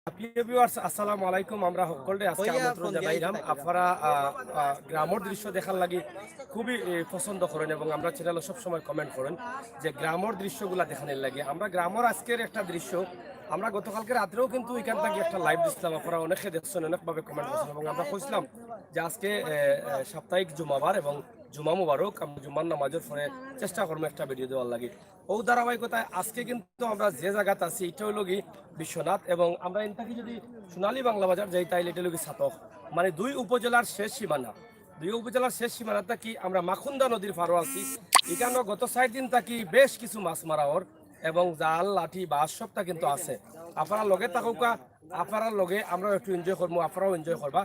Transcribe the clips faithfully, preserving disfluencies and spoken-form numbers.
প্রিয় ভিউয়ার্স, আসসালামু আলাইকুম। আমরা হকলরে আজকে আমন্ত্রণ জানাইরাম। আপনারা, আহ, আহ, গ্রামর দৃশ্য দেখার লাগি খুবই, এ, পছন্দ করেন এবং আমরা চ্যানেলে সবসময় কমেন্ট করেন যে গ্রামর দৃশ্যগুলা দেখানোর লাগি। আমরা গ্রামর আজকের একটা দৃশ্য, আমরা গতকালকে রাত্রেও কিন্তু এখান থেকে একটা লাইভ দিছিলাম, আপনারা অনেকে দেখছেন, অনেকভাবে কমেন্ট করছেন এবং আমরা কইছিলাম যে আজকে, এ, এ, সাপ্তাহিক জুমাবার এবং জুমা মুবারক, আমরা জুমার নামাজের পরে চেষ্টা করবো একটা ভিডিও দেওয়ার লাগি। ও ধারাবাহিকতায় আজকে কিন্তু আমরা যে জায়গাত আছি, এটা হইল কি বিশ্বনাথ, এবং আমরা এন থাকি যদি সোনালী বাংলা বাজার যাই, তাইলে এটা হইল কি ছাতক, মানে দুই উপজেলার শেষ সীমানা। দুই উপজেলার শেষ সীমানা থাকি আমরা মাখুন্দা নদীর পাড়ও আছি। এখানে গত চার দিন থাকি বেশ কিছু মাছ মারা ওর, এবং জাল, লাঠি, বাঁশ সবটা কিন্তু আছে। আপনারা লগে থাকুকা, আপনারার লগে আমরাও একটু এনজয় করবো, আপনারাও এনজয় করবা,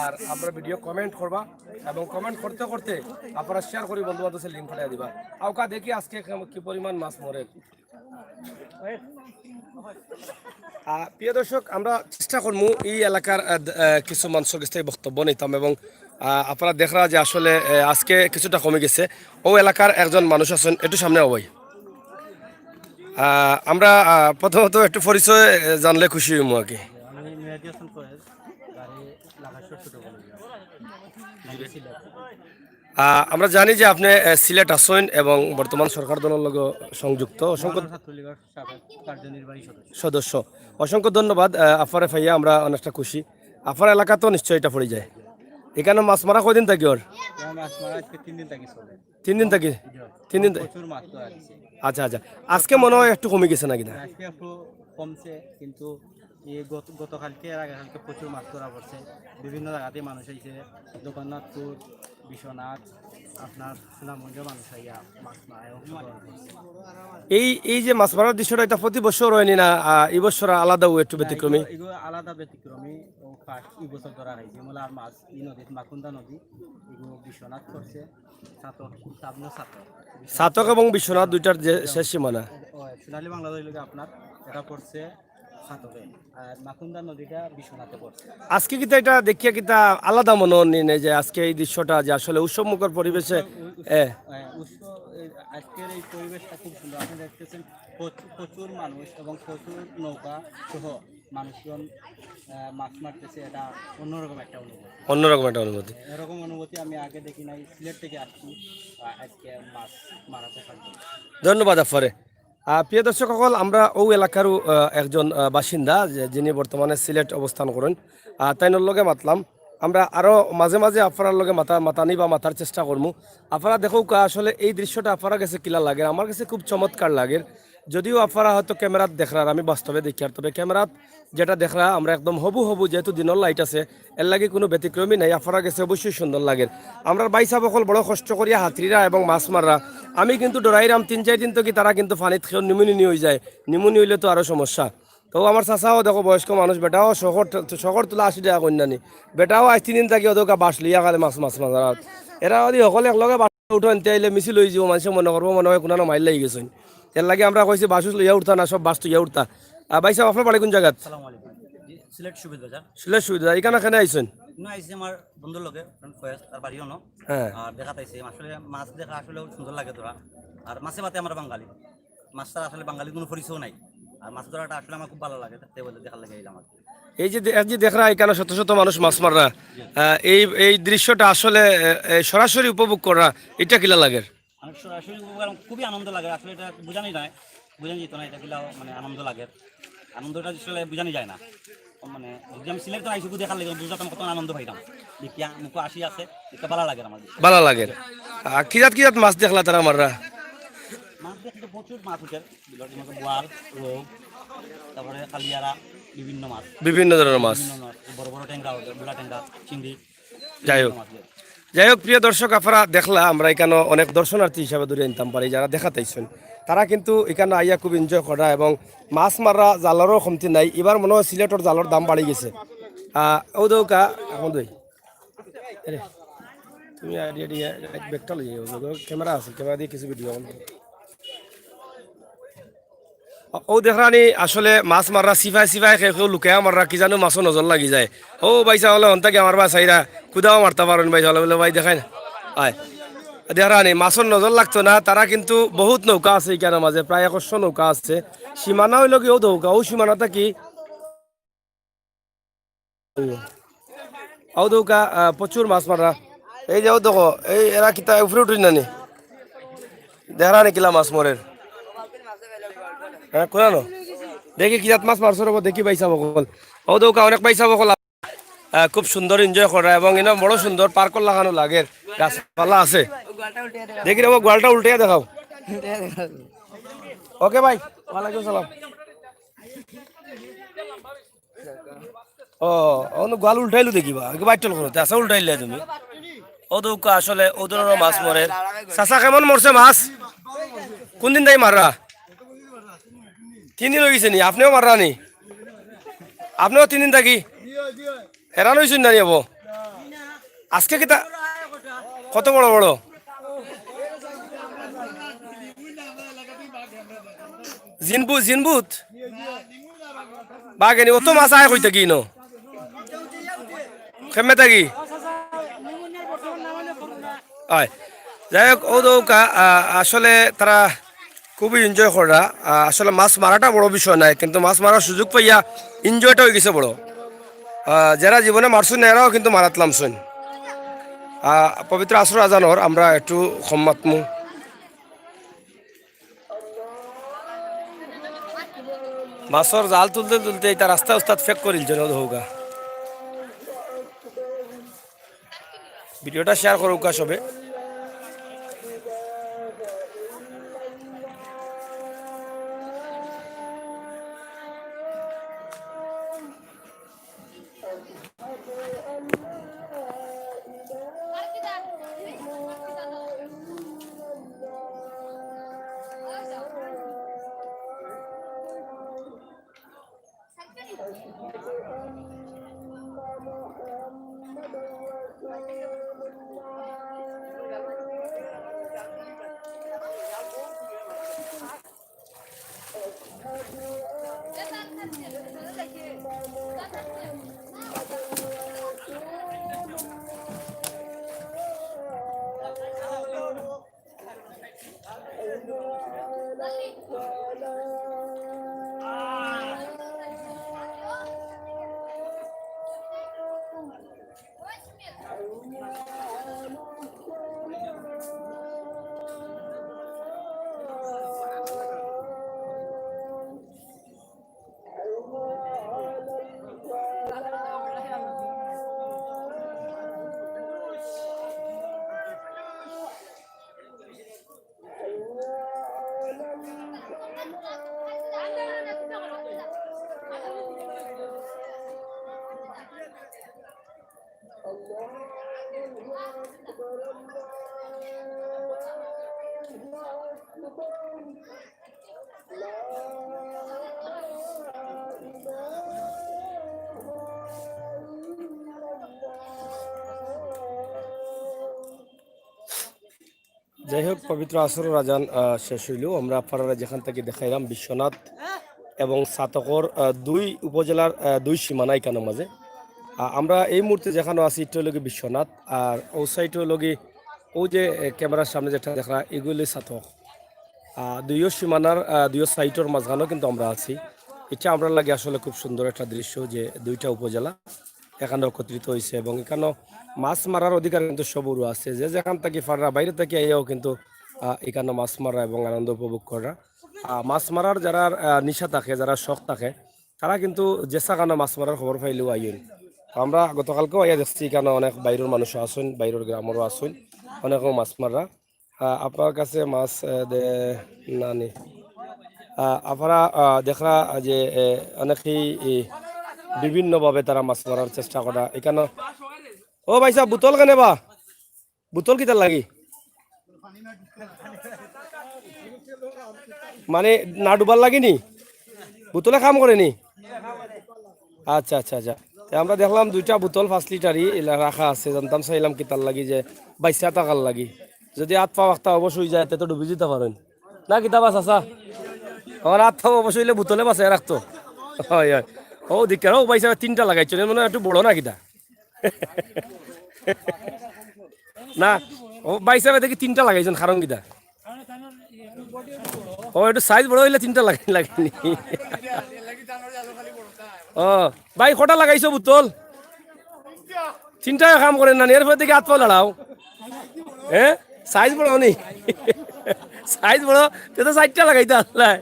আর আমরা ভিডিও কমেন্ট করবা এবং কমেন্ট করতে করতে আপনারা শেয়ার করি বন্ধু বান্ধবের লিঙ্ক পাঠিয়ে দিবা। আউকা দেখি আজকে কেম-, কি পরিমাণ মাছ মরে। আহ, প্রিয় দর্শক, আমরা চেষ্টা করবো এই এলাকার, আহ, দ-, আহ, কিছু মানুষের কাছ থেকে বক্তব্য নিতাম এবং, আহ, আপনারা দেখরা যে আসলে, আহ, আজকে কিছুটা কমে গেছে। ও এলাকার একজন মানুষ আছেন, একটু সামনে হবাই। আহ, আমরা, আহ, প্রথমত একটু পরিচয়, আহ, জানলে খুশি হইমু আর কি। আমি মেহেদি হাসান ফয়েজ, বাড়ি লাখাইশ্বর ছোট বলে। আমি সিলেট। আহ, আমরা জানি যে আপনি, আহ, সিলেট আছেন এবং বর্তমান সরকার দলের লগে সংযুক্ত। অসংখ্য বাংলাদেশ ছাত্রলীগের সাবেক কার্যনির্বাহী সদস্য। সদস্য। অসংখ্য ধন্যবাদ, আহ, আফারে পাইয়া আমরা অনেকটা খুশি। আফার এলাকা তো নিশ্চয়ই এটা পড়ে যায়। এখানে মাছ মারা কয়দিন থাকি ওর? এখানে মাছ মারা আজকে তিন দিন থাকি চলে। তিন দিন থাকি? জি। তিন দিন থাকি? প্রচুর মাছ তো আসছে। আচ্ছা, আচ্ছা। আজকে মনে হয় একটু কমে গেছে নাকি না? আজকে একটু কমছে, কিন্তু এই গত-, গতকালকে, এর আগে কালকে প্রচুর মাছ ধরা পড়ছে। বিভিন্ন জায়গাতে মানুষ আইছে, জগন্নাথপুর, বিশ্বনাথ, আপনার সুনামগঞ্জ মানুষ আইয়া মাছ মারায় অংশগ্রহণ করছে। এই, এই যে মাছ মারার দৃশ্যটা, এটা প্রতি বছর হয়নি না? আহ, এই বছর আলাদা, ও একটু না, ব্যতিক্রমী। এগুলো, এগুলো আলাদা ব্যতিক্রমী। ও ফার্স্ট এই বছর ধরা হয়েছে, মানে আর মাছ এই নদীত, মাকুন্দা নদী, এগুলো বিশ্বনাথ করছে, ছাতক, সামনে ছাতক। ছাতক এবং বিশ্বনাথ দুইটার যে শেষ সীমানা। ও, সোনালী বাংলা হইল গিয়ে আপনার, এটা পড়ছে ছাতকে, আর মাকুন্দা নদীটা বিশ্বনাথে পড়ছে। আজকে কিতা এটা দেখিয়া কিতা আলাদা মনে হয়নি না, যে আজকে এই দৃশ্যটা যে আসলে উৎসবমুখর পরিবেশে, উৎসব, উ-, উৎসব, এ। হ্যাঁ, উৎসব, এই আজকের এই পরিবেশটা খুব সুন্দর। আপনি দেখতেছেন প্রচুর, প্রচুর মানুষ এবং প্রচুর নৌকা সহ মানুষজন, আহ, মাছ মারতেছে, এটা অন্যরকম একটা অনুভূতি। অন্যরকম একটা অনুভূতি। এরকম অনুভূতি আমি আগে দেখি নাই। সিলেট থেকে আসছি, আহ, আজকে মাছ মারা দেখার জন্য। ধন্যবাদ আফারে। আহ, প্রিয় দর্শক সকল, আমরা ও এলাকারও, আহ, একজন, আহ, বাসিন্দা, যে, যিনি বর্তমানে সিলেট অবস্থান করেন, আহ, তাইনর লগে মাতলাম। আমরা আরো মাঝে মাঝে আপনার লগে মাতা-, মাতানি বা মাতার চেষ্টা করমু। আপনারা দেখউক্কা, আসলে এই দৃশ্যটা আপনারা গেছে কিলা লাগে, আমার গেছে খুব চমৎকার লাগে। যদিও আপনারা হয়তো ক্যামেরাত দেখরার, আমি বাস্তবে দেখিয়ার, তবে ক্যামেরাত যেটা দেখরা, আমরা একদম হবু হবু, যেহেতু দিনর লাইট আছে, এর লাগি কোনো ব্যতিক্রমী নাই, আপনারা গেছে অবশ্যই সুন্দর লাগে। আমরার ভাইসাব অকল বড় কষ্ট করিয়া হাতরিরা এবং মাছ মাররা। আমি কিন্তু ডরাইরাম তিন চাইর দিন থাকি তারা কিন্তু পানিত কেউ নিমুনিনি অইযায়, নিমুনি অইলে তো আরো সমস্যা। তো আমার চাচাও দেখো বয়স্ক মানুষ, বেটাও শখর, শখর তুলা আশি টেকা কইন্যানি, বেটাও আইজ তিন দিন থাকি অদৌকা বাঁশ লইয়া খালি মাছ, মাছ মারার। এরা যদি হকল একলগে বাঁশ উঠইন, তে আইলে মিছিল অইযিবো, মানষে মনো করবো মনো অয় কুনানো মাইর লাগি গেছইন। এর লাগি আমরা কইছি বাঁশ উস লইয়া উঠতা না, সব বাঁশ তুইয়া উঠতা। আহ, ভাইসাব, আপনার বাড়ি কুন জাগাত? আসসালামু আলাইকুম। জি, সিলেট সুবিদ বাজার। সিলেট সুবিদ বাজার। ইকানো কেনে আইছইন? না, আইছি আমার বন্ধুর লগে, friend ফয়েজ, তার বাড়ি অনো। হ্যাঁ। আর দেখাত আইছি, আসলে মাছ দেখা আসলে সুন্দর লাগে তোরা। আর মাছে ভাতে আমরা বাঙালি। মাছ ছাড়া আসলে বাঙালির কোনো পরিচয় নাই। আর মাছ ধরাটা আসলে আমার খুব ভালা লাগে, তাই বলে দেখার লাগি আইলাম আর কি। এই যে দে-, এই যে দেখরা ইকানো শত শত মানুষ মাছ মাররা, জি। আহ, এই, এই দৃশ্যটা আসলে, এ, এ, সরাসরি উপভোগ করা, এটা কিলা লাগে? মানে সরাসরি উপভোগ করা খুবই আনন্দ লাগে, আসলে এটা বোঝানি যায়, বোঝানি যেত না, এটা কিলা মানে আনন্দ লাগে, আনন্দটা আসলে বোঝানি যায় না। মানে যদি আমি সিলেট আইছি, শুধু দেখার লাগি বুঝতাম কত আনন্দ পাইতাম। দেখিয়া মুখো হাসি আছে, এটা ভালা লাগে আমার। ভালা লাগে। আহ, কি জাত কি জাত মাছ দেখলা তারা মাররা? মাছ দেখতে প্রচুর মাছ উঠে, বিলের মধ্যে বোয়াল, রৌ, তারপরে কালিয়ারা, বিভিন্ন মাছ। বিভিন্ন ধরনের মাছ। বিভিন্ন মাছ, বড় বড় ট্যাংরা, বুড়া ট্যাংরা, চিংড়ি, যাই হোক। বিভিন্ন মাছ উঠে। যাই হোক, প্রিয় দর্শক, আপনারা দেখলা, আমরা ইকানো অনেক দর্শনার্থী হিসাবে ধরে আনতাম পারি, যারা দেখাত আইছইন, তারা কিন্তু ইকানো আইয়া খুব enjoy করা এবং মাছ মাররা জালরও কমতি নাই। এবার মনে হয় সিলেটর জালর দাম বাড়ি গেছে। আহ, ও দৌকা, এখন দই। আরে, তুমি আইডিয়া দিয়ে এক ব্যাগটা লই যাও, ক্যামেরা আছে, ক্যামেরা দিয়ে কিছু ভিডিও অন করো। ও, ও দেখরানি আসলে মাছ মাররা সিফাই সিফাই কেউ কেউ লুকাইয়া মাররা, কি জানো মাছও নজর লাগি যায়। ও ভাইসাব অকলে হন থাকি আমার বা চাইরা কুদাও মারতা পারইন ভাইসাব অকলে, বলে ভাই দেখাই না। আয়। দেখরানি মাছর নজর লাগতো না, তারা কিন্তু বহুত নৌকা আছে ইকানোর মাঝে, প্রায় একশো নৌকা আছে। সীমানা অইল কি ও দৌকা, ও সীমানা থাকি অউ দেখউক্কা, আহ, প্রচুর মাছ মারা। এই যে অউ দেখো, এই এরা কিতা উপরে উঠইন না নি? দেখরা নি কিলা মাছ মরের? হ্যাঁ, কোনানো? দেখি কি জাত মাছ মারছে রে বা, দেখি ভাইসাব অকল। অউ দেখউক্কা, অনেক ভাইসাব অকল, আহ, খুব সুন্দর enjoy করা এবং ইনো বড় সুন্দর পার্কর লাখানউ লাগের, গাছপালা আছে। দেখি রে বা, গোয়ালটা উল্টাইয়া দেখাও। OK ভাই, ওয়ালাইকুম সালাম। ও, অনো গোয়াল উল্টাইলো দেখিবা, আগে বাইটল করো, তে আচ্ছা উল্টাইলে তুমি। অউ দেখউক্কা আসলে অউ ধরনর মাছ মরের। চাচা, কেমন মরছে মাছ? কোন দিন তাই মাররা? তিন দিন অইগেছে নি? আপনেও মাররা নি? আপনেও তিন দিন থাকি? হেরান অইছইন না নি অবো? আজকে কিতা? কত বড় বড়? জিনবু-, জিনবুত? বাঘে নি, অত মাছ আয় কই থাকি ইনো? কেমনে থাকি? অয়। যাই হোক, অউ দেখউক্কা, আ, আসলে তারা খুবই enjoy কররা। আ, আসলে মাছ মারাটা বড় বিষয় নায়, কিন্তু মাছ মারার সুযোগ পাইয়া enjoyটা অইগেছে বড়। আ, যেরা জীবনে মারছইন না, এরাও কিন্তু মারাত লামছইন। আ, পবিত্র আসর আজানর, আমরা একটু কম মাতমু। মাছর জাল তুলতে তুলতে ইতা রাস্তা উস্তাদ ফেক করিল যেন হউগা। ভিডিওটা share করউক্কা সবে। যাই হোক, পবিত্র আসরর আজান, আহ, শেষ অইলো। আমরা আপনারারে যেখান থাকি দেখাইলাম বিশ্বনাথ এবং ছাতকর, আহ, দুই উপজেলার, আহ, দুই সীমানা ইখানর মাঝে। আহ, আমরা এই মুহূর্তে যেখানো আছি, ইটা অইলো গি বিশ্বনাথ, আর অউ side অইলো গি অউ যে, এ, camera-র সামনে যেটা দেখরা, ইগু অইলো ছাতক। আহ, দুইও সীমানার, আহ, দুইও side-অর মাঝখানো কিন্তু আমরা আছি। ইটা আমরার লাগি আসলে খুব সুন্দর একটা দৃশ্য যে দুইটা উপজেলা এখানো একত্রিত অইছে এবং ইখানো মাছ মারার অধিকার কিন্তু সবরউ আছে। যে যেখান থাকি পাররা বাইরে থাকি আইয়াও কিন্তু, আহ, ইখানো মাছ মাররা এবং আনন্দ উপভোগ কররা। আহ, মাছ মারার যারার, আহ, নিশা থাকে, যারার শখ থাকে, তারা কিন্তু যেছাখানো মাছ মারার খবর পাইলেউ আইন। আমরা গতকালকেও আইয়া দেখছি, ইখানো অনেক বাইরর মানুষও আছইন, বাইরর গ্রামরও আছইন, অনেকেও মাছ মাররা। আহ, আপনার কাছে মাছ, আহ, দে-, না নি। আহ, আপনারা, আহ, দেখরা যে, এ, অনেকেই, এ, বিভিন্নভাবে তারা মাছ মারার চেষ্টা করা। ইখানো, ও ভাইসাব, বোতল কেনে বা? বোতল কিতার লাগি? মানে, না ডুবার লাগি নি? বোতলে কাম করে নি? আচ্ছা, আচ্ছা, আচ্ছা। তে আমরা দেখলাম দুইটা বোতল পাঁচ লিটারি ইলা রাখা আছে, জানতাম চাইলাম কিতার লাগি, যে বাইচ্চা থাকার লাগি। যদি আত পাও একটা অবশ অইযায়, তে তো ডুবি যিতা পারইন। না কিতা বা চাচা? আমার আত পাও অবশ অইলে বোতলে বাঁচাইয়া রাখতো। অয়, অয়। অউ দেখিয়ার, অউ ভাইসাবে তিনটা লাগাইছইন, এর মানে একটু বড় না কিতা? না, অউ ভাইসাবে দেখি তিনটা লাগাইছইন, কারণ কিতা? অউ একটু size বড় অইলে তিনটা লাগাই, লাগে নি। ও, ভাই, কয়টা লাগাইছো বোতল? তিনটায় কাম করে না নি, এরপরে দেখি আত পাও লড়াও। হ্যাঁ, সাইজ বড় নি। সাইজ বড়, তে তো চাইরটা লাগাইতা আছলায়।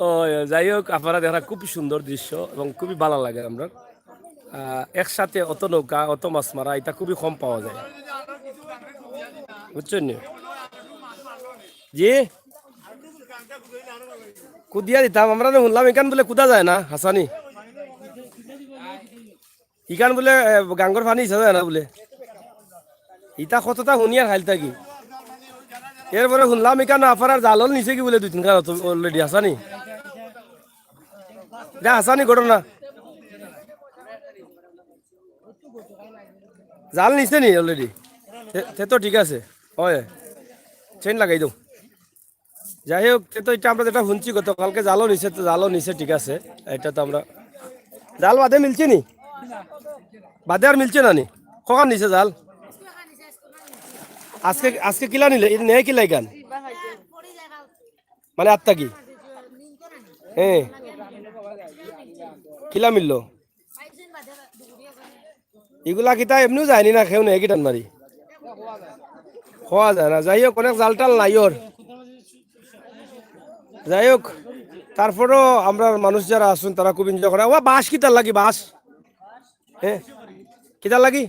ও, যাই হোক, আপনারা দেখরা খুবই সুন্দর দৃশ্য এবং খুবই ভালা লাগে আমরার। আহ, একসাথে অত নৌকা, অত মাছ মারা, ইতা খুবই কম পাওয়া যায়, বুঝছইন নি? জি, কুদিয়া দিতাম। আমরা তো হুনলাম ইখান বুলে কুদা যায় না, হাছানি। ইখান বুলে, এ, গাঙ্গর পানি ইছা যায় না বুলে। ইতা কততা হুনিয়ার খাইল থাকি। এরপরে হুনলাম ইখান আফারার জালল নিছে কি বুলে দুই তিন খান already, হাছানি। ইটা হাছানি ঘটনা। জাল নিছে নি already? তে, তে তো ঠিক আছে। অয়, চেইন লাগাই দেও। যাই হোক, তে তো ইটা আমরা যেটা হুনছি গতকালকে, জালও নিছে, তো জালও নিছে, ঠিক আছে। ইটা তো আমরা জাল বাদে মিলছে নি? বাদে আর মিলছে না নি? কখান নিছে জাল? আজকে, আজকে কিলা নিলে? ইটা নেয় কিলা ইখান? মানে আত্তা কি? হ্যাঁ। কিলা মিললো? ইগুলা কিতা এমনেউ যায়নি না, কেউ নেয় কিটান মারি? কওয়া যায় না। যাই হোক, অনেক জাল টাল নাই ওর। যাই হোক, তারপরেও আমরার মানুষ যারা আছইন, তারা খুব enjoy করে। ও, বাঁশ কিতার লাগি, বাঁশ? হ্যাঁ, কিতার লাগি?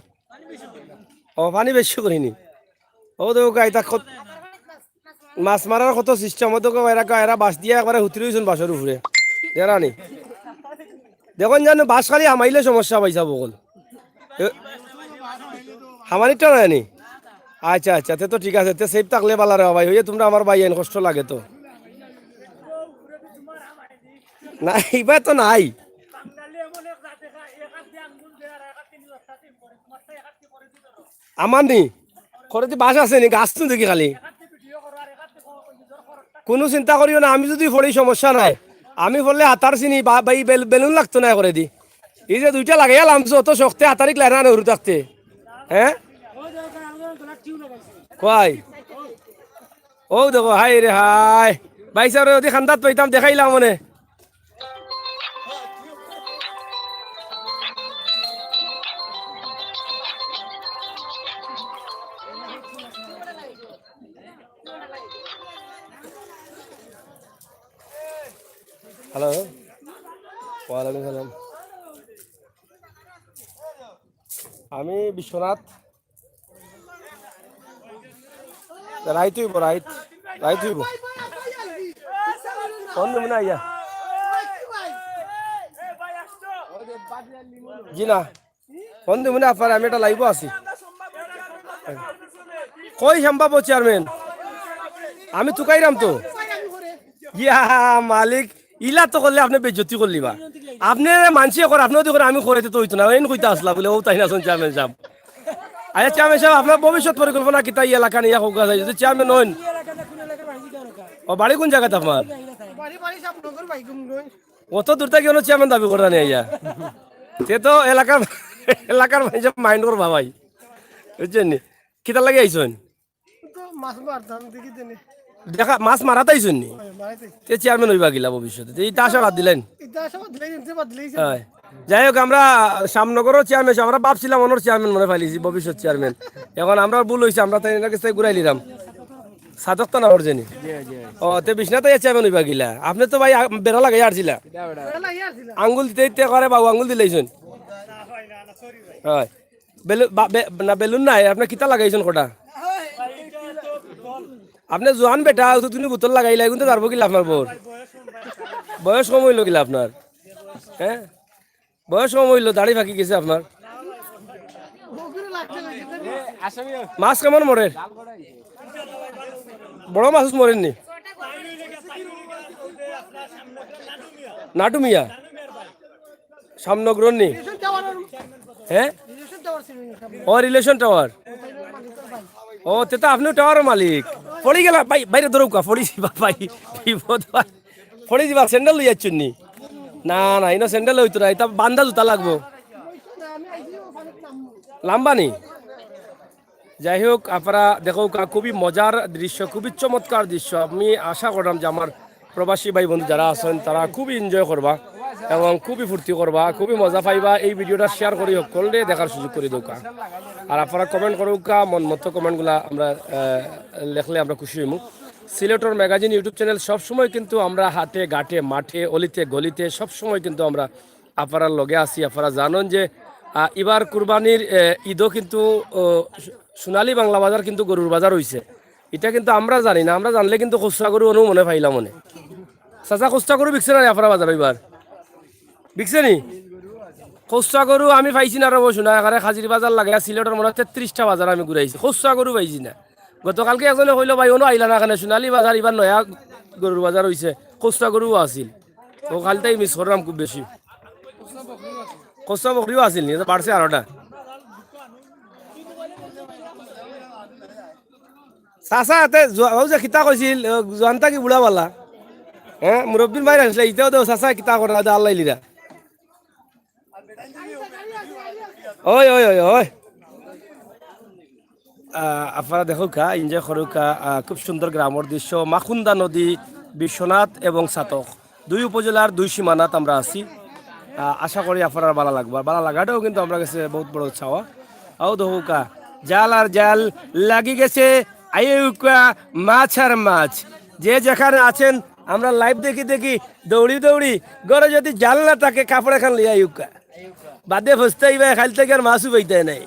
ও, পানি বেশি করিনি। ও, দেখো, গাই, তা কত-, মাছ মারার কত system, ও দেখো, এরা, এরা বাঁশ দিয়া একবারে হুতরি অইছইন বাঁশর উপরে। এরা নি। দেখইন জানো, বাঁশ খালি হামাইলে সমস্যা পাইছা বকল। এ, হামানিরটা নাই নি? আচ্ছা, আচ্ছা, তে তো ঠিক আছে, তে safe থাকলে ভালা রে ভাই। অইয়া তুমরা আমার ভাইয়াইন, কষ্ট লাগে তো। না, ইবা তো নাই। আমার নি? করে দি বাঁশ আছে নি? গাছ তো দেখি খালি। কুনু চিন্তা করিও না, আমি যুদি পড়ি সমস্যা নাই। আমি পড়লে হাতার চিনি বা, বা ই বেল-, বেলুন লাগতো না করে দি। এই যে দুইটা লাগাইয়া লামছো, অত শক্তে হাতারি ক্লারা না হুরু থাকতে। হ্যাঁ? কই? ও দেখো, হায় রে হায়। ভাই সাহেব, যদি খান্দাত পাইতাম, দেখাইলাম মনে। হ্যালো, ওয়ালাইকুম সালাম। আমি বিশ্বনাথ। রাইত অইবো, রাইত, রাইত অইবো। ফোন দিমু না আইয়া। জি না, ফোন দিমু না আফারে, আমি একটা live-ও আছি। কই সম্ভব চেয়ারম্যান? আমি তুকাইরাম তো। ইয়া মালিক, ইলা তো করলে আপনে বেইজ্জতি করলিবা। আপনে মানষে কর, আপনে যদি কর, আমি করাইতে তো অইতো না। এইন কইতা আছলা বুলে, ও তাইন আছইন চেয়ারম্যান সাব। আচ্ছা চেয়ারম্যান সাব, আপনার ভবিষ্যৎ পরিকল্পনা কিতা ই এলাকা নিয়া কউক্কা চাই? যদি চেয়ারম্যান অইন। ও বাড়ি কুন জাগাত আপনার? বাড়ি, বাড়ি সাব নগর ভাই, ঘুম রই। অত দূর থাকি অনো চেয়ারম্যান দাবি কররা নি আইয়া। তে তো এলাকার, এলাকার মানষে mind করবা ভাই। বুঝছইন নি? কিতার লাগি আইছইন? তো মাছ মারতাম, দেখি দেনে। দেখা, মাছ মারাত আইছইন নি? হয়, মারাত আইছি। তে চেয়ারম্যান অইবা গিলা ভবিষ্যতে। তে ইতা আশাবাদ দিলাইন? ইতা আশাবাদ দিলাইন, ইনশাআল্লাহ দিলাইন। হয়। যাই হোক, আমরা শ্যামনগরও চেয়ারম্যান, আমরা ভাবছিলাম অনোর চেয়ারম্যান মনে ফাইলিছি, ভবিষ্যৎ চেয়ারম্যান। এখন আমরার ভুল অইছে, আমরা তাইন এনার কাছ থাকি ঘুরাইলিরাম। সাদক তো না অর জানি। জি, জি। ও, তে বিশ্বনাথ আইয়া চেয়ারম্যান অইবা গিলা। আপনে তো ভাই আ-, বেড়া লাগাইয়া আরছিলা। বেড়া, বেড়া। আঙ্গুল দিতে দিতে করে বাবু আঙ্গুল দিলাইছইন। হয়। বেলু-, বা-, বে-, না, বেলুন নাই, আপনে কিতা লাগাইছইন কটা? আপনে জোয়ান বেটা, অতটুকুনি বোতল লাগাইলা, এগুন তো জারবো কিলা আপনার বউর? বয়স কম অইলো কিলা আপনার? হ্যাঁ? বয়স কম অইলো, দাড়ি ফাকি গেছে আপনার। মাছ কেমন মরের? বড় মাছ মরের নি? নাটু মিয়া? শ্যামনগরর নি? হ্যাঁ? ও, relation tower। ও, তে তো আপনেও towerর মালিক। পড়ি গেলা, ভাই, বাইরে ধরুক্কা, পড়ি যিবা, ভাই। বিপদ ভাই। পড়ি যিবা, sandal লইয়া আইছইন নি? না, না, ইনো sandal অইতো না, ইতা বান্দা জুতা লাগবো। লাম্বা নি? যাই হোক, আপনারা দেখউক্কা, খুবই মজার দৃশ্য, খুবই চমৎকার দৃশ্য। আমি আশা কররাম যে আমার প্রবাসী ভাই বন্ধু যারা আছইন, তারা খুবই enjoy করবা। এবং খুবই ফুর্তি করবা, খুবই মজা পাইবা। এই ভিডিওটা শেয়ার করি, সকলরে দেখার সুযোগ করি দেউক্কা। আর আপনারা কমেন্ট করউক্কা, মন মতো কমেন্টগুলা আমরা, আহ, লেখলে আমরা খুশি হইমু। সিলেটর ম্যাগাজিন YouTube চ্যানেল সবসময় কিন্তু আমরা হাটে ঘাটে, মাঠে, অলিতে গলিতে সবসময় কিন্তু আমরা আপনারার লগে আছি। আপনারা জানইন যে, আহ, ইবার কুরবানির, আহ, ঈদও কিন্তু, আহ, সোনালী বাংলা বাজার কিন্তু গরুর বাজার অইছে। ইটা কিন্তু আমরা জানি না, আমরা জানলে কিন্তু খুচরা গরু অনো মনে পাইলাম অনে। চাচা, খুচরা গরু বিকছে না রে আপনারার বাজারো ইবার? বিকছে নি? খুচরা গরু আমি পাইছি না রে বউ, শুনা এখানে হাজির বাজার লাগে, সিলেটর মনে হয় তেত্রিশটা বাজার আমি ঘুরাইছি, খুচরা গরু পাইছি না। গতকালকে একজনে কইলো, "ভাই, অনো আইলা না কেনে? সোনালী বাজার ইবার নয়া গরুর বাজার অইছে, খুচরা গরুও আছিল।" ও খালিতাই মিস করলাম খুব বেশি। খুচরা বকরিও আছিল নি, বাড়ছে আরোটা। চাচা, এতে জোয়া-, ও যে কিতা কইছিল, ও জোয়ান থাকি বুড়া বালা। হ্যাঁ, মুরব্বির বাইরে আসলে, ইতাও তো চাচা কিতা করে, আদা আল্লাহ লিরা। ওই, ওই, ওই, ওই। আহ, আপনারা দেখউক্কা, এনজয় করউক্কা, আহ, খুব সুন্দর গ্রামর দৃশ্য, মাখুন্দা নদী, বিশ্বনাথ এবং ছাতক। দুই উপজেলার দুই সীমানাত আমরা আছি। আহ, আশা করি আপনারার বালা লাগবা। বালা লাগাটাও কিন্তু আমরার গেছে বহুত বড় চাওয়া। আও দেখউক্কা, জাল আর জাল লাগি গেছে, আইউক্কা মাছ আর মাছ। যে যেখানে আছেন, আমরা লাইভ দেখি দেখি দৌড়ি দৌড়ি, ঘরো যদি জাল না থাকে, কাপড় এখান লইয়া আইউক্কা। বাদে ফস্তাইবা, খালি থাকি আর মাছও পাইতায় নাই।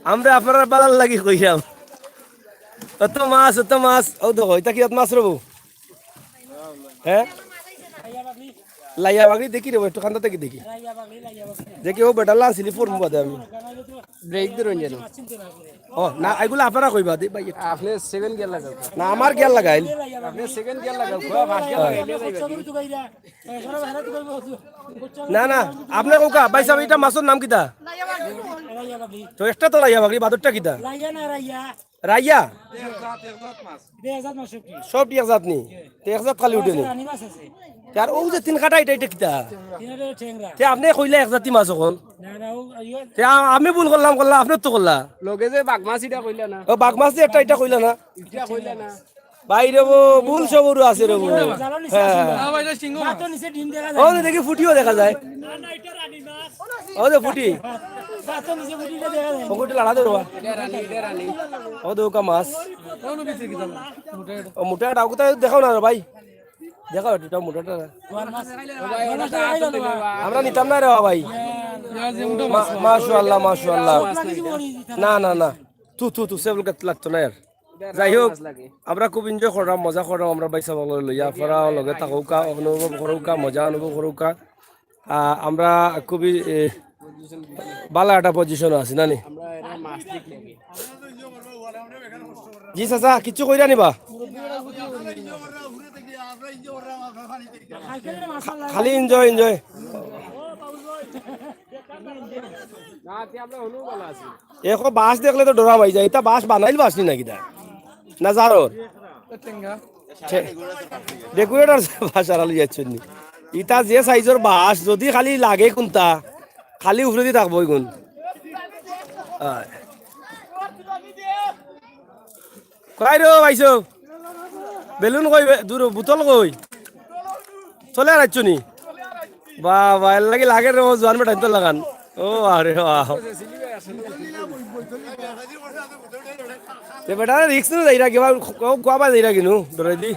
আমরা আপনারার বালার লাগি কইরাম। অত মাছ, অত মাছ। ও দেখো, ইটা কিতা মাছ রে বউ? হ্যাঁ? লাইয়া বাগড়ি দেখি রে বউ, একটু কান্দা থাকি দেখি। দেখি, ও বেটা লাল সিলি ফোন বাদে আমি। ব্রেক ধরুন যেন। ও, না, এগুলা আপনারা কইবা, দে ভাই। আপনি সেভেন গিয়ার লাগাও। না, আমার গিয়ার লাগাইল। আপনি সেকেন্ড গিয়ার লাগাও, ফার্স্ট গিয়ার লাগাইলে যাইবা। না, না, আপনি কউক্কা, ভাই সাহেব, ইটা মাছর নাম কিতা? তো একটা তো লাইয়া বাগড়ি, বাদরটা কিতা? লাইয়া না, রাইয়া। রাইয়া? এটা এক জাত মাছ সবটি। সবটি এক জাত নি? তে এক জাত খালি উঠে নি? রানী মাছ আছে। তে আর ও যে তিন কাটা, ইটা, ইটা কিতা? তিন কাটা টেংরা। তে আপনি কইলা এক জাতি মাছ অকল। না, না, ও, ইয়ে তে আ-, আমি ভুল করলাম, করলা, আপনি তো করলা। লগে যে বাঘ মাছ, ইটা কইলা না। ও, বাঘ মাছ যে একটা, ইটা কইলা না। ইটা কইলা না। ভাই রে বউ, ভুল সবরও আছে রে বউ। জালর নিচে হ্যাঁ। আছে। না ভাই, এটা সিংহ মাছ। ভাতর নিচে ডিম দেখা যায়। ও, দেখি ফুটিও দেখা যায়। না, না, এটা রানী মাছ। ও, দে ফুটি। ভাতর নিচে ফুটিটা দেখা যায়। ও, ফুটি লাড়া দে বাবা। এটা রানী, এটা রানী। ও, দেখউক্কা মাছ। কোন ভিতরে কি জানো? মোটা এটা। ও, মোটা এটা, ওটা দেখাও না রে ভাই। দেখাও, এটা মোটাটা। বড় মাছ। ও ভাই, ওটা তো আইলো না। আমরা নিতাম না রে বাবা ভাই। ইয়া, যে মোটা মা-, মাছ। মাশাআল্লাহ, মাশাআল্লাহ। সব কিছু বড় দিতাম। না, না, না। তু, তু, তু, সেবল কাত লাগতো না আর। যাই হোক, আমরা খুব এনজয় করলাম, মজা করলাম, আমরা ভাই সাহেব লইয়া, আপনারা লগে থাকউক্কা, অনুভব করউক্কা, মজা অনুভব করউক্কা। আহ, আমরা খুবই, এ, ভালা একটা পজিশনো আছি, না নি? জি চাচা, কিচ্ছু কইরা নিবা? খালি এনজয়, এনজয়। না, তে আমরা হলেও ভালো আছি। এখন বাঁশ দেখলে তো ডরাম অই যায়। ইটা বাঁশ বানাইল বাঁশ নি না কিতা? না জারর? টেঙ্গা। ঠে-, ডেকোরেটর বাঁশ আর আলি যাচ্ছেন নি। ইটা যে সাইজর বাঁশ, যদি খালি লাগে কুনতা, খালি উপরেদি থাকবো ইগুন। আয়। কই রে ভাইসাব? বেলুন কই? বে-, দূর, বোতল কই? চলে আর আইছো নি? বাবা, এর লাগি লাগে রে, ও জোয়ান বেটা, ইতো লাগান। ও, আরে বাহ। তে বেটা, রিস্ক নিয়া যাইরা কিবা, ক-, কুয়াবা যাইরা কিনু, ডরাইদি।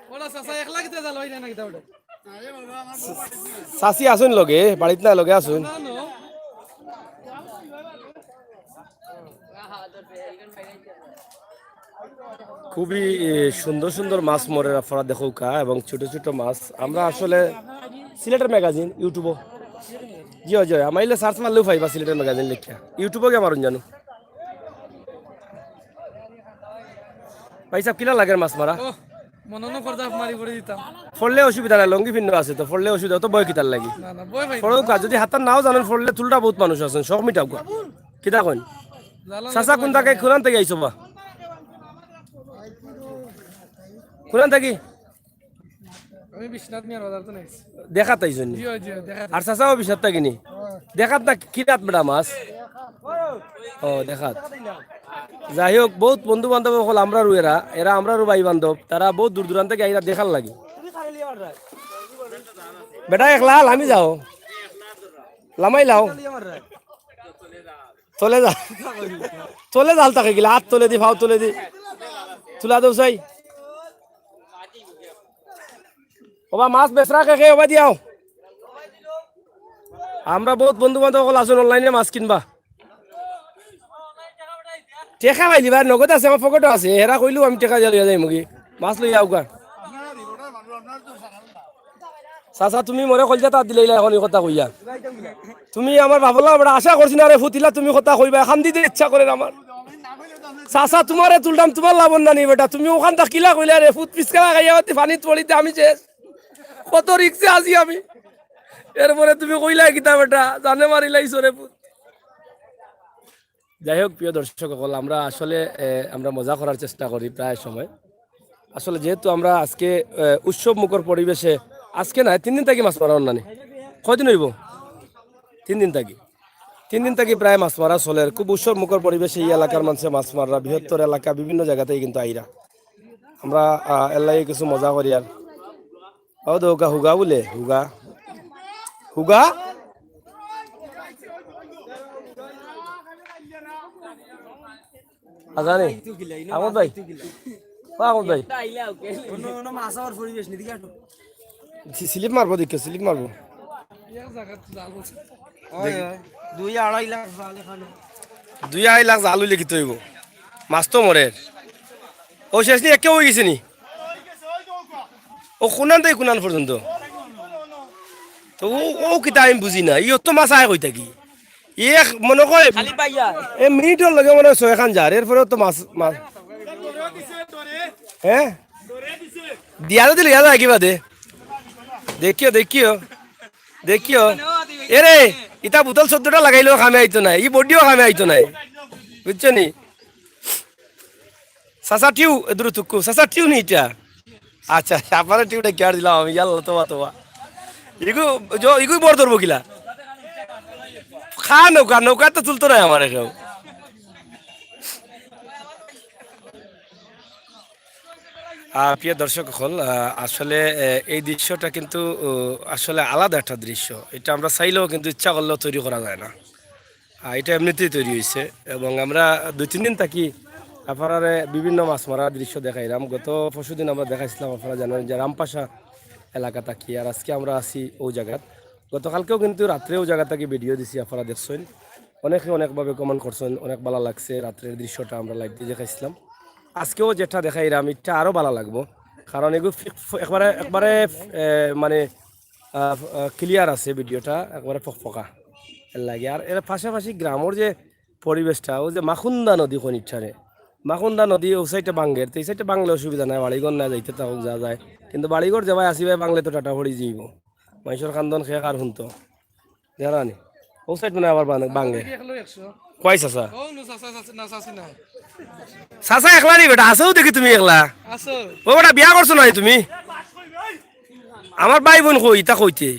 ওলা চাচা, একলা কিতা জাল অইরা না কিতা ওটা? চাচি আছইন লগে, বাড়িত না লগে আছইন। খুবই, এ, সুন্দর সুন্দর মাছ মরের আপনারা দেখউক্কা এবং ছোট ছোট মাছ। আমরা আসলে সিলেটের ম্যাগাজিন YouTube-ও। জি, জি, আমার ইলে সার্চ মারলেও পাইবা সিলেটের ম্যাগাজিন লেখিয়া। YouTube-ও গিয়া মারুন জানো। ভাইসাব, কিলা লাগের মাছ মারা? ওহ, মনে অয় পর্দা মারি পড়ি দিতাম। পড়লে অসুবিধা নাই, লুঙ্গি পিন্দা আছে তো, পড়লে অসুবিধা, অত ভয় কিতার লাগি? না, না, ভয় পাই না। পড়উক্কা, যদি হাতার নাও জানইন, পড়লে তুলটা বউত মানুষ আছইন, সব মিটাউক্কা। কিতা কইন? চাচা, কুন থাকি, কুনান থাকি আইছো বা? কুনান থাকি? আমি বিশ্বনাথ মিয়ার বাজার তো নাই। দেখাত আইছইন নি? জি, জি, দেখাত। আর চাচাও বিশ্বনাথ থাকি নি? দেখাত না কিরাত বেটা মাছ? ও, দেখাত। যাই হোক, বউত বন্ধু বান্ধব অকল আমরারউ এরা, এরা আমরারউ ভাই বান্ধব, তারা বউত দূর দূরান্ত থাকি আইরা দেখার লাগি। বেটা একলা লামি যাও, লামাই লাও। তলে যা, তলে জাল থাকে গিলা, আত তলে দি, ফাও তলে দি, তুলা দেও চাই। ওবা মাছ বেচরা কে কে, ওবা দিয়াও। আমরা বউত বন্ধু বান্ধব অকল আছইন, অনলাইনে মাছ কিনবা। টেকা পাইলিবা, নগদ আছে, আমার পকেটো আছে। হেরা কইলেউ আমি টেকা দিয়া লইয়া যাইমুগি। মাছ লইয়া আউকা। চাচা, তুমি মোরে কইলজাত আত দিলাইলা অখন ই কথা কইয়া। তুমি আমার বাফর লাগি বেটা আশা করছি না রে ফুত, ইলা তুমি কথা কইবায়, কান্দিতে ইচ্ছা করের আমার। চাচা, তুমারে তুলরাম, তুমার লাভর না নি বেটা, তুমি অখান থাকিলা কইলা রে ফুত, পিছকা লাগাইয়া মাতি পানিত পড়িতে আমি শেষ। কত রিক্সে আছি আমি। এরপরে তুমি কইলায় কিতা বেটা, জানে মারিলাইছো রে ফুত। যাই হোক, প্রিয় দর্শক অকল, আমরা আসলে, এ, আমরা মজা করার চেষ্টা করি প্রায় সময়। আসলে যেহেতু আমরা আজকে, এ, উৎসব মুখর পরিবেশে, আজকে নায়, তিন দিন থাকি মাছ মারা অর না নি। কয়দিন অইবো? তিন দিন থাকি। তিন দিন থাকি প্রায় মাছ মারা চলের। খুব উৎসব মুখর পরিবেশে ই এলাকার মানষে মাছ মাররা, বৃহত্তর এলাকা, বিভিন্ন জাগা থাকি কিন্তু আইরা। আমরা, আ, এর লাগি কিছু মজা করি আর। ও দে হুগা, হুগা বুলে, হুগা। হুগা? আজানি। আহমদ ভাই। ও আহমদ ভাই। স্লিপ মারবো দেখিও, স্লিপ মারবো। দুই আড়াই লাখ জাল অইলে কিতা অইবো? মাছ তো মরের। ও শেষ নি, একেউ অইগেছে নি? ও কুনান থাকি কুনান পর্যন্ত? তো ও, ও কিতা আমি বুঝি না। ই অত মাছ আয় কই থাকি? এক মনো কয় খালি পাইয়া। এ মিনিটর লগে মনো অয় ছয়খান যার, এরপরেও তো মাছ, মাছ। হে? দিয়া যদি লইয়া যায় কিবাদে। দেখিও, দেখিও, দেখিও। এরে, ইতা বোতল চৌদ্দটা লাগাইলেও কামে আইতো নায়, ই বডিও কামে আইতো নায়। বুঝছো নি? চাচা টিউ, এ দূরে তুক্কু, চাচা টিউ নি ইটা? আচ্ছা, আপারে টিউটা কি আর দিলাম আমি, ইয়াল্লা, তোবা, তোবা। ইগু, জ-, ইগু বড় ধরবো কিলা? খা নৌকা, নৌকা তো তুলতো নায় আমারে কেউ। আহ, প্রিয় দর্শক অকল, আহ, আসলে, আহ, এই দৃশ্যটা কিন্তু, আহ, আসলে আলাদা একটা দৃশ্য। এটা আমরা চাইলেও কিন্তু ইচ্ছা করলেও তৈরি করা যায় না। আহ, এটা এমনিতেই তৈরি হইছে এবং আমরা দুই তিন দিন থাকি আপনারারে বিভিন্ন মাছ মারার দৃশ্য দেখাইলাম। গত পরশুদিন আমরা দেখাইছিলাম, আপনারা জানেন যে রামপাশা এলাকা থাকি, আর আজকে আমরা আছি ও জাগাত। গতকালকেও কিন্তু রাত্রে ও জাগা থাকি ভিডিও দিছি, আপনারা দেখছইন। অনেকে অনেকভাবে comment করছইন, অনেক ভালা লাগছে রাত্রের দৃশ্যটা আমরা live দি দেখাইছিলাম। আজকেও যেটা দেখাইরাম, ইটা আরো ভালা লাগবো, কারণ এগু ফিক-, ফ-, একবারে, একবারে, এ, মানে, আহ, আহ, clear আছে ভিডিওটা, একবারে ফকফকা এর লাগে। আর এর পাশাপাশি গ্রামর যে পরিবেশটা, ও যে মাখুন্দা নদী কইন ইটারে, মাখুন্দা নদী ও সাইডে ভাঙ্গের, তো এই সাইডে ভাঙলে অসুবিধা নাই, বাড়িঘর না যাইতে থাকুক যা যায়, কিন্তু বাড়িঘর যেবায় আসি ভাই ভাঙলে তো টাটা পড়ি যাইবো, মানষর কান্দন খেয়ে কার হুনতো। জানা নি? ও সাইড মানে আবার ভাঙ-, ভাঙে। দেখি একলো একশো। কই চাচা? ও নু চাচা, চাচা, না, চাচি নাই। চাচা একলা নি বেটা, আছেও দেখি তুমি একলা। আছো। ও বেটা, বিয়া করছো না তুমি? আমার ভাই বোন কই, ইতা কইতে।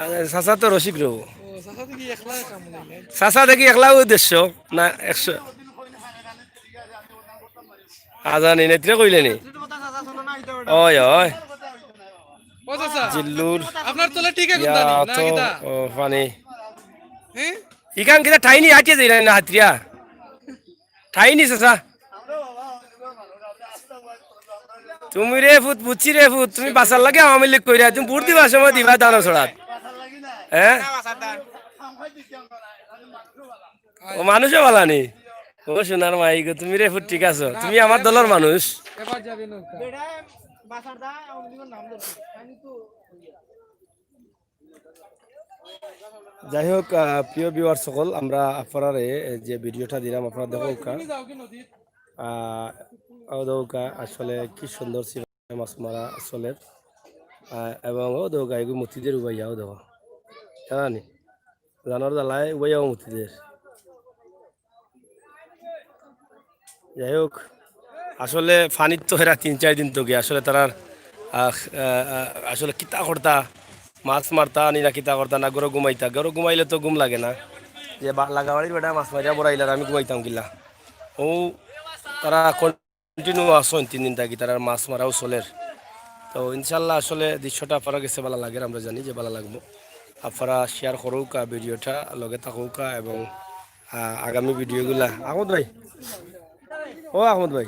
আরে, চাচা তো রসিক রবো। ও, চাচা দেখি একলা কাম নাই। চাচা দেখি একলা উদ্দেশ্য, না একশো। আজানি নেত্রে কইলে নি? ওই, ওই। ও চাচা, জিল্লুর আপনার তলে ঠিক আছে ইয়া জানি, না তো, কিতা? ও, পানি। হ্যাঁ? ইখান কিতা ঠাইনি আটিয়ে যাই না, না হাতরিয়া? ঠাইনি চাচা। তুমি রে ফুত, বুঝছি রে ফুত, তুমি বাঁচার লাগি আওয়ামী লীগ কইরা, তুমি ভোট দিবার সময় দিবা দানো ছড়াত। হ্যাঁ? ও মানুষও ভালা নি? ও সোনার মাই গো, তুমি রে ফুট ঠিক আছো, তুমি আমার দলর মানুষ। এবার যাবে নৌকা। যাই হোক, আহ, প্রিয় viewers সকল, আমরা আপনারারে যে ভিডিওটা দিলাম, আপনারা দেখউক্কা। আহ, ও দেখউক্কা, আসলে কি সুন্দর ছিল মাছ মারা আসলে। আহ, এবং ও দেখউক্কা, এগু মতিদের উবাইয়া, ও দেখো। জানা নি? জানোর জ্বালায় উবাইয়াও মতিদের। যাই হোক, আসলে পানিত তো এরা তিন চাইর দিন থাকি, আসলে তারার, আহ, আহ, আহ, আসলে কিতা করতা, মাছ মারতা নি না কিতা করতা না, ঘরো ঘুমাইতা? ঘরো ঘুমাইলে তো ঘুম লাগে না। যে বা-, লাগাবাড়ির বেটা মাছ মারিয়া বড়াইল আর আমি ঘুমাইতাম কিলা? ও, তারা continue আছইন তিন দিন থাকি, তারার মাছ মারাও চলের। তো ইনশাল্লাহ আসলে দৃশ্যটা আপনারার গেছে ভালা লাগের, আমরা জানি যে ভালা লাগবো। আপনারা share করউক্কা ভিডিওটা, লগে থাকউক্কা এবং, আহ, আগামী ভিডিওগুলা। আহমদ ভাই, ও আহমদ ভাই,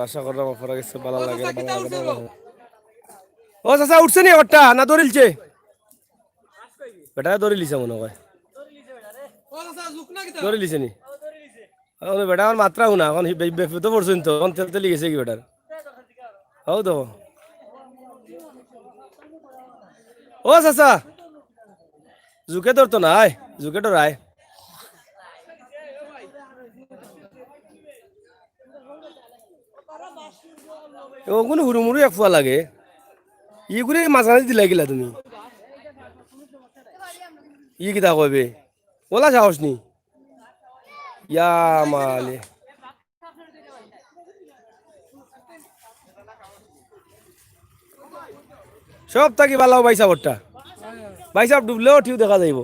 আশা করলাম আপনারার গেছে ভালা লাগের, ভালা লাগের। ও চাচা, উঠছে নি ওরটা না দৌড়িলছে? বেটায় দৌড়িলিছে মনে হয়। দৌড়িলিছে নি? অখন বেটা আমার মাতরা হুনা, অখন বে-, বিপদো পড়ছইন তো, অখন তেল তেলি গেছে কি বেটার? হউ তো। ও চাচা, জুকে ধরতো না, আয়, জুকে ডরায়। অগুন হুরুমুরু এক ফুয়া লাগে। ইগুরে মাঝখানে দিলাই কিলা তুমি? ই কিতা কইবে? ওলা সাহস নি? ইয়া মালে। সব থাকি ভালা ভাইসাবরটা। ভাইসাব ডুবলেও ঠিউ দেখা যাইবো।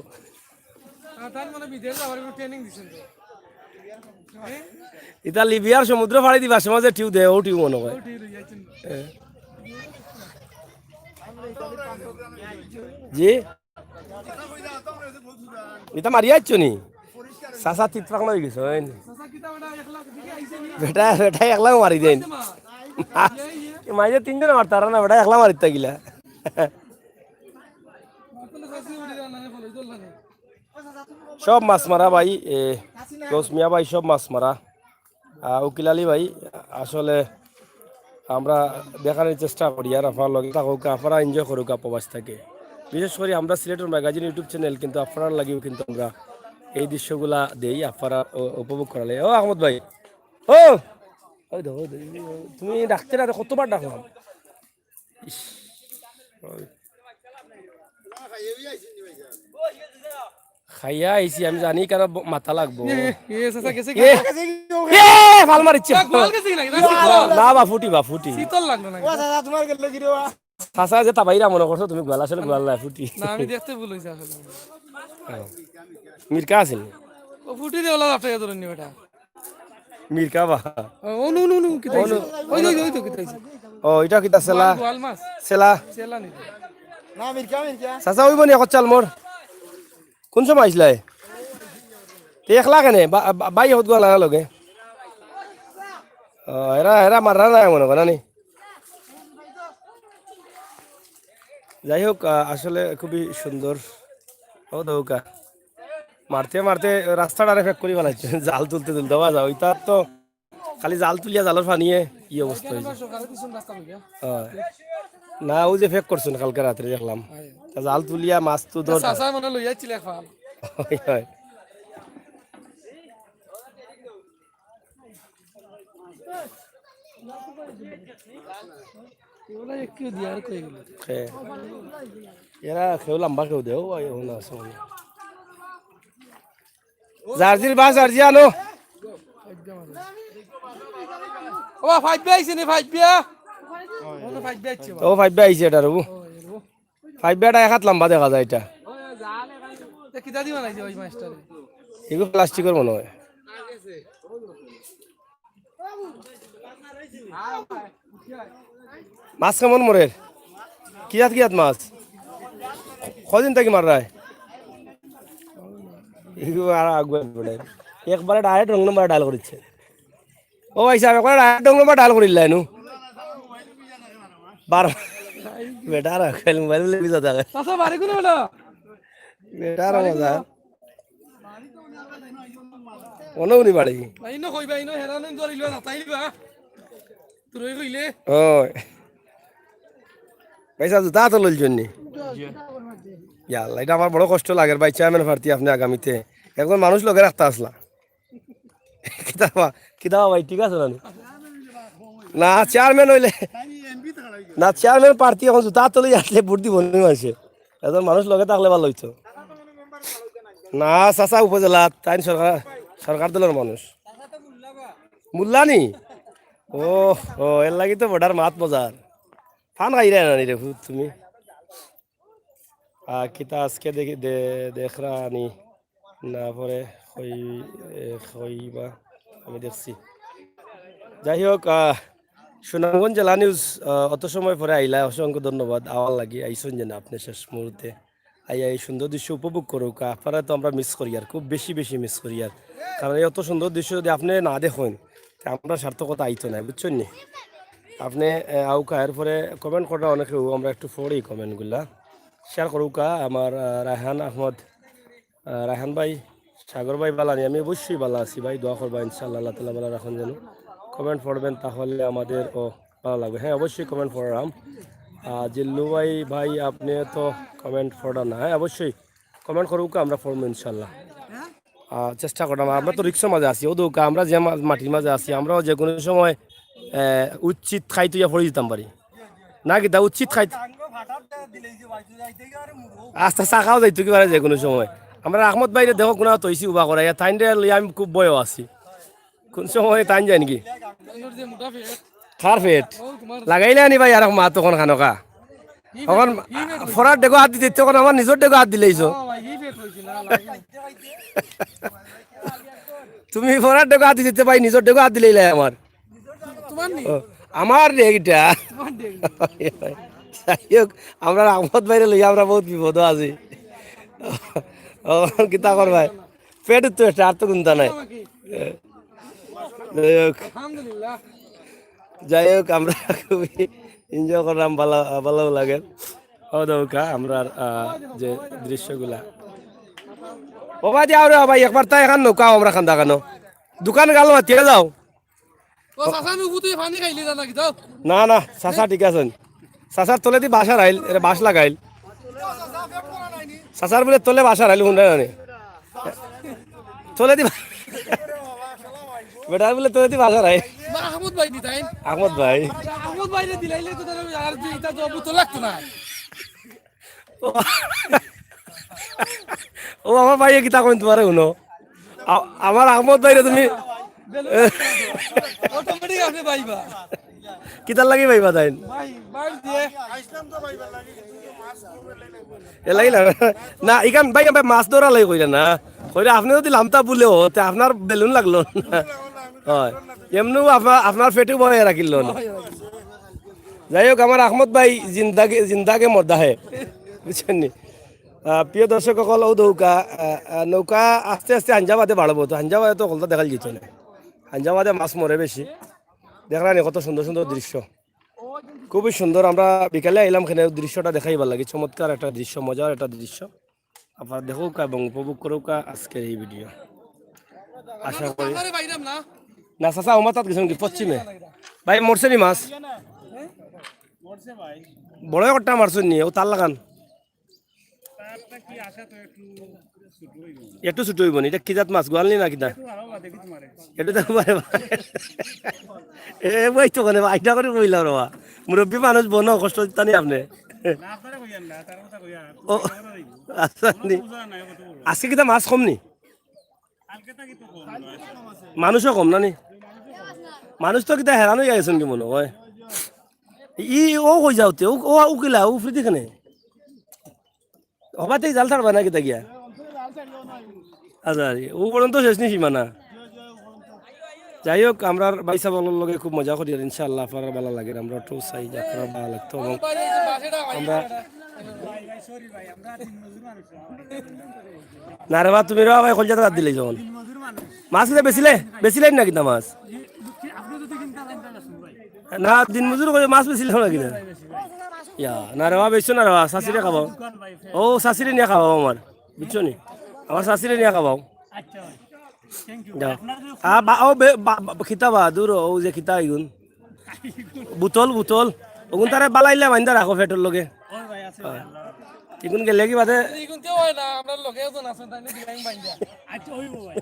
আর তার মানে বিদেশ যাওয়ার কোনো ট্রেনিং দিছেন তো? হ্যাঁ? ইতা লিবিয়ার সমুদ্র ফাড়ি দিবার সময় যে ঠিউ দেয়, ও ঠিউ মনে হয়। ও ঠিক রয়ে যাচ্ছেন। হ্যাঁ। জি? ইতা মারিয়া আইছো নি? চাচা তিতফাক লই গেছে, হয় নি? বেটা, বেটা একলাও মারি দেন। মাঝে তিনজনে মারতারা না, বেটা একলা মারিতা গিলা। সব মাছ মারা ভাই, এ, গৌস মিয়া ভাই, সব মাছ মারা। আহ, উকিল আলী ভাই, আসলে আমরা দেখানির চেষ্টা করি আর আপনারা লগে থাকউক্কা, আপনারা enjoy করউক্কা প্রবাস থাকি। বিশেষ করি আমরা সিলেটের ম্যাগাজিন YouTube channel, কিন্তু আপনারার লাগিও কিন্তু আমরা এই দৃশ্যগুলা দেই, আপনারা উ-, উপভোগ করালে। ও আহমদ ভাই, ও, ওই দেখো, ওই দেখো, তুমি ডাকতে না, কতবার ডাকলাম। ইস, ওই। খাইয়া আইছি, আমি জানি কারো ব-, মাথা লাগবো। এ, এ, চাচা গেছে কি? এ, এ, ফাল মারিচ্ছে। এ, গোয়াল গেছে কি নাকি? না, না, বা ফুটি, বা ফুটি। শীতল লাগলো নাকি? ও, চাচা, তোমার গেল কি রে বা? চাচা যে তাবাইরা মনে করছো তুমি গোয়াল, আসলে গোয়াল না, ফুটি। না, আমি দেখতে ভুল হইছে আসলে। হ্যাঁ। মির্কা আছে নি? ও ফুটি দে, ওলা আপনি ধরে নি বেটা। মির্কা বা? ও, ও, নু, নু, নু, কিতা অইছে? ওই, ওই, ওই তো, কিতা অইছে? ও, ইটা কিতা, সেলা? গোয়াল, গোয়াল মাছ। সেলা? সেলা নি? না, মির্কা, মির্কা। চাচা, ওই বনি, এক চাল মোর। কোন সময় আইছলায়? তে একলা কেনে? বা-, বা-, বাই হত গোয়াল আনা লগে। ও, এরা, এরা মাররা না মনে করে নি? যাই হোক, আহ, আসলে খুবই সুন্দর। ও দৌকা। মারতে মারতে রাস্তাটারে ফেক করি ফালাইছে। জাল তুলতে তুলতে, বা যাও, ইতা তো খালি জাল তুলিয়া জালর পানিয়ে ই অবস্থা অইছে। হয়। না, ওই যে ফেক করছইন কালকে রাত্রে দেখলাম। তা জাল তুলিয়া মাছ তো ধর। চাচা মনে লইয়া আইছিল এক ফাল। হয়, হয়। এগুলা একটু দিয়ে আর কই গেল? হ্যাঁ। এরা কেউ লম্বা কেউ দেও, ভাই, এখন আছে মানে। জার্জির বা জার্জি আনো। ও, ফাইভ বি আইছে নি, ফাইভ বি? ও, ফাইভ বি আইছে বা। ও, ফাইভ বি আইছে এটা, রবু। ও, এ রবু। ফাইভ বি এটা এক হাত লম্বা দেখা যায় এটা। এ, কিতা দি বানাইছে ওই মাছটারে? এগুলো প্লাস্টিকের মনে হয়। মাছ কেমন মরের? কিয়াত কিয়াত মাছ? কদিন থাকি মাররায়? এগুলো আর আগুয়ার বেটায়। একবারে direct wrong number dial করিচ্ছে। ও ভাই সাহেব, একবারে direct wrong number dial করিল্লা নু। বার বেটা আর খেল মোবাইল বলে বিজা থাকে। চাচা, বাড়ি কোন বেটা? বেটা আর মজা। অনো উনি বাড়ি। না, ইনো কইবা, ইনো হেরানো ধরিলবা, নাতাইলবা। তুই কইলে? ওই। ভাই সাহেব, জুতা তো লইল জন্য। ইয়া আল্লাহ, এটা আমার বড় কষ্ট লাগে ভাই, চেয়ারম্যান প্রার্থী আপনি আগামীতে। একজন মানুষ লগে রাখতা আসলা। কিতাবা, কিতাবা ভাই, ঠিক আছে না? না, চেয়ারম্যান হইলে, না, চেয়ারম্যান প্রার্থী এখন জুতা তলে আসলে ভোট দিব নি মানষে। এজন মানুষ লগে থাকলে ভালা অইতো। না, চাচা উপজেলা, তাইন সরকার, সরকার দলর মানুষ। মুল্লা নি? ও, ও, এর লাগি তো বর্ডার মাত মজার। ফান খাইরায় না নি রে ফুত তুমি? আহ, কিতা আজকে দেখি, দে-, দেখরা নি? না পরে কই-, এ, কইবা, আমি দেখছি। যাই হোক, আহ, সুনামগঞ্জ জেলা নিউজ, আহ, অত সময় পরে আইলা, অসংখ্য ধন্যবাদ। আওয়ার লাগি আইছইন যেন আপনে শেষ মুহূর্তে। আইয়া এই সুন্দর দৃশ্য উপভোগ করউক্কা। আপনারা তো আমরা মিস করিয়ার, খুব বেশি বেশি মিস করিয়ার। কারণ এই অত সুন্দর দৃশ্য যদি আপনে না দেখইন, তে আমরার সার্থকতা আইতো নায়, বুঝছইন নি? আপনে, এ, আউক্কা, এরপরে কমেন্ট করা অনেকে, আমরা একটু পড়ি কমেন্টগুলা। শেয়ার করউক্কা, আমার, আহ, রায়হান আহমদ, আহ, রায়হান ভাই, সাগর ভাই বালা নি? আমি অবশ্যই বালা আছি ভাই, দোয়া করবা ইনশাআল্লাহ, আল্লাহ তাআলা বালা রাখইন যেন। কমেন্ট পড়বেন, তাহলে আমাদেরও বালা লাগবে। হ্যাঁ, অবশ্যই কমেন্ট পড়রাম। আহ, জিল্লু ভাই, ভাই, আপনে তো কমেন্ট পড়রা না। হ্যাঁ, অবশ্যই কমেন্ট করউক্কা, আমরা পড়মু ইনশাআল্লাহ। আহ, চেষ্টা কররাম, আমরা তো রিস্কর মাঝে আছি, অউ দেখউক্কা, আমরা যে মা-, মাটির মাঝে আছি, আমরাও যে কোনো সময়, আহ, উচিত খাইতে ইয়া পড়ি দিতাম পারি। না কিতা উচিত খাইতে? আস্তা চাকাও যাইতো কি পারে যে কোনো সময়। আমরার আহমদ ভাইরে দেখো, কুনা তৈছি উবা করা, ইয়া তাইনরে লইয়া আমি খুব ভয়ও আছি। কোন সময় তাইন যায় নাকি? কার পেট? লাগাইলা নি ভাই, আর মা তখন খানোকা। তখন ফরার ডেগো হাত দিতে, তখন আমার নিজর ডেগো হাত দিলাইছো। তুমি ফরার ডেগো হাত দিতে ভাই, নিজর ডেগো হাত দিলাইলাই আমার। ও, আমার ডেগ ইটা। যাই হোক, আমরার আহমদ ভাইরে লইয়া আমরা বউত বিপদো আছি। ও, কিতা করবায়? পেট তো একটা, আর তো কুন্তা নাই। যাই হোক, যাই হোক, আমরা খুবই এনজয় কররাম, ভালা, ভালাও লাগে। ও দেখউক্কা, আমরার, আহ, যে দৃশ্যগুলা। ও ভাই, যাও রে ভাই, একবার তাই এখান নৌকা আমরা খান্দা কেন? দোকান গাল মাতিয়া যাও। ও চাচা, নু পুতুয়ে পানি খাইলি না নাকি? যাও। না, না, চাচা ঠিক আছইন। চাচার তলেদি বাঁশ হারাইল, এরা বাঁশ লাগাইল। চাচার বুলে তলে বাঁশ হারাইল, হুনরা জানে। তলেদি বা-, বেটার বুলে তলেদি বাঁশ হারাইল। না, আহমদ ভাই নি তাইন? আহমদ ভাই। আহমদ ভাইরে দিলাইলে তো তাহলে আর যে ইটা তো বুতো লাগতো না। ও, ও আমার ভাইয়ে কিতা কইন তুমারে হুনো। আ-, আমার আহমদ ভাইরে তুমি অটোমেটিক আপনে ভাইবা। কিতার লাগি ভাইবা তাইন? ভাই, ভাই দিয়ে। এ লাগি না। না, ইখান ভাই, আমরা মাছ ধরা লাগি কইরা না। কইরা আপনে যদি লামতা বুলে ও, তে আপনার বেলুন লাগলো না। হয়। এমনেও আপনার, আপনার পেটে বয়ে রাখিল না। যাই হোক, আমার আহমদ ভাই জিন্দাগে, জিন্দাগে মর্দা হে। বুঝছইন নি? আহ, প্রিয় দর্শক অকল, ও নৌকা, আহ, আহ, নৌকা আস্তে আস্তে হাঞ্জাবাদে বাড়বো, তো হাঞ্জাবাদে তো হকলতা দেখাইল যাইতো না, হাঞ্জাবাদে মাছ মরে বেশি। দেখরা নি কত সুন্দর সুন্দর দৃশ্য, খুবই সুন্দর। আমরা বিকালে আইলাম কেনে দৃশ্যটা দেখাইবার লাগি, চমৎকার একটা দৃশ্য, মজার একটা দৃশ্য। আপনারা দেখউক্কা এবং উপভোগ করউক্কা আজকের এই ভিডিও। আশা করি। না, চাচা, আমার তাত গেছইন কি পশ্চিমে? ভাই, মরছে নি মাছ? বড় একটা মারছইন নি, ও তার লাখান। একটু ছোট অইবো নি। ইটা কি জাত মাছ? গোয়াল নি না কিতা? একটু দেখো বারে বারে। এ ভাই তো মানে ভাইটা করে কইলাম রে বা। মুরব্বী মানুষ বনো কষ্ট দিতা নি আপনে। ও, আচ্ছা নি। আজকে কিতা মাছ কম নি? মানুষও কম না নি? মানুষ তো কিতা হেরান অইয়া গেছইন কি মনো অয়। ই ও কই যাওতে? ও, ও উকিলা, ও ফ্রি দেখে নে। হবাতে জাল ছাড়বা না কিতা গিয়া? আচ্ছা, আরে, ও পর্যন্ত শেষ নি সীমানা। যাই হোক, আমরার ভাইসাব অকলর লগে খুব মজা করি, আর ইনশাআল্লাহ আপনারার ভালা লাগের, আমরা একটু চাই যে আপনারার ভালা লাগতো এবং আমরা না রে বা, তুমি রে বা ভাই, কলজাত আত দিলাইছো অখন। মাছ কিতা বেচিলে? বেচিলাইন না কিতা মাছ? না, দিনমজুর করি মাছ বেচিলাইন না কিতা? ইয়া, না রে বা, বেচছো না রে বা, চাচিরে খাবাও। ও, চাচিরে নিয়া খাবাও আমার, বুঝছো নি? আমার চাচিরে নিয়া খাবাও। যাও। আ, বা, ও, বে-, বা, বা, খিতা বা, দূর, ও যে খিতা ইগুন। বোতল, বোতল। ওগুন তারে বালাইলে বাইন্দা রাখো পেটর লগে। ওই ভাই, আছে ভাই, আল্লাহ। ইগুন গেলে কি বাদে? ইগুন কেউ হয় না, আমরার লগে একজন আছে, তাই না, দিলাইম বাইন্দা। আচ্ছা, ওই ভাই।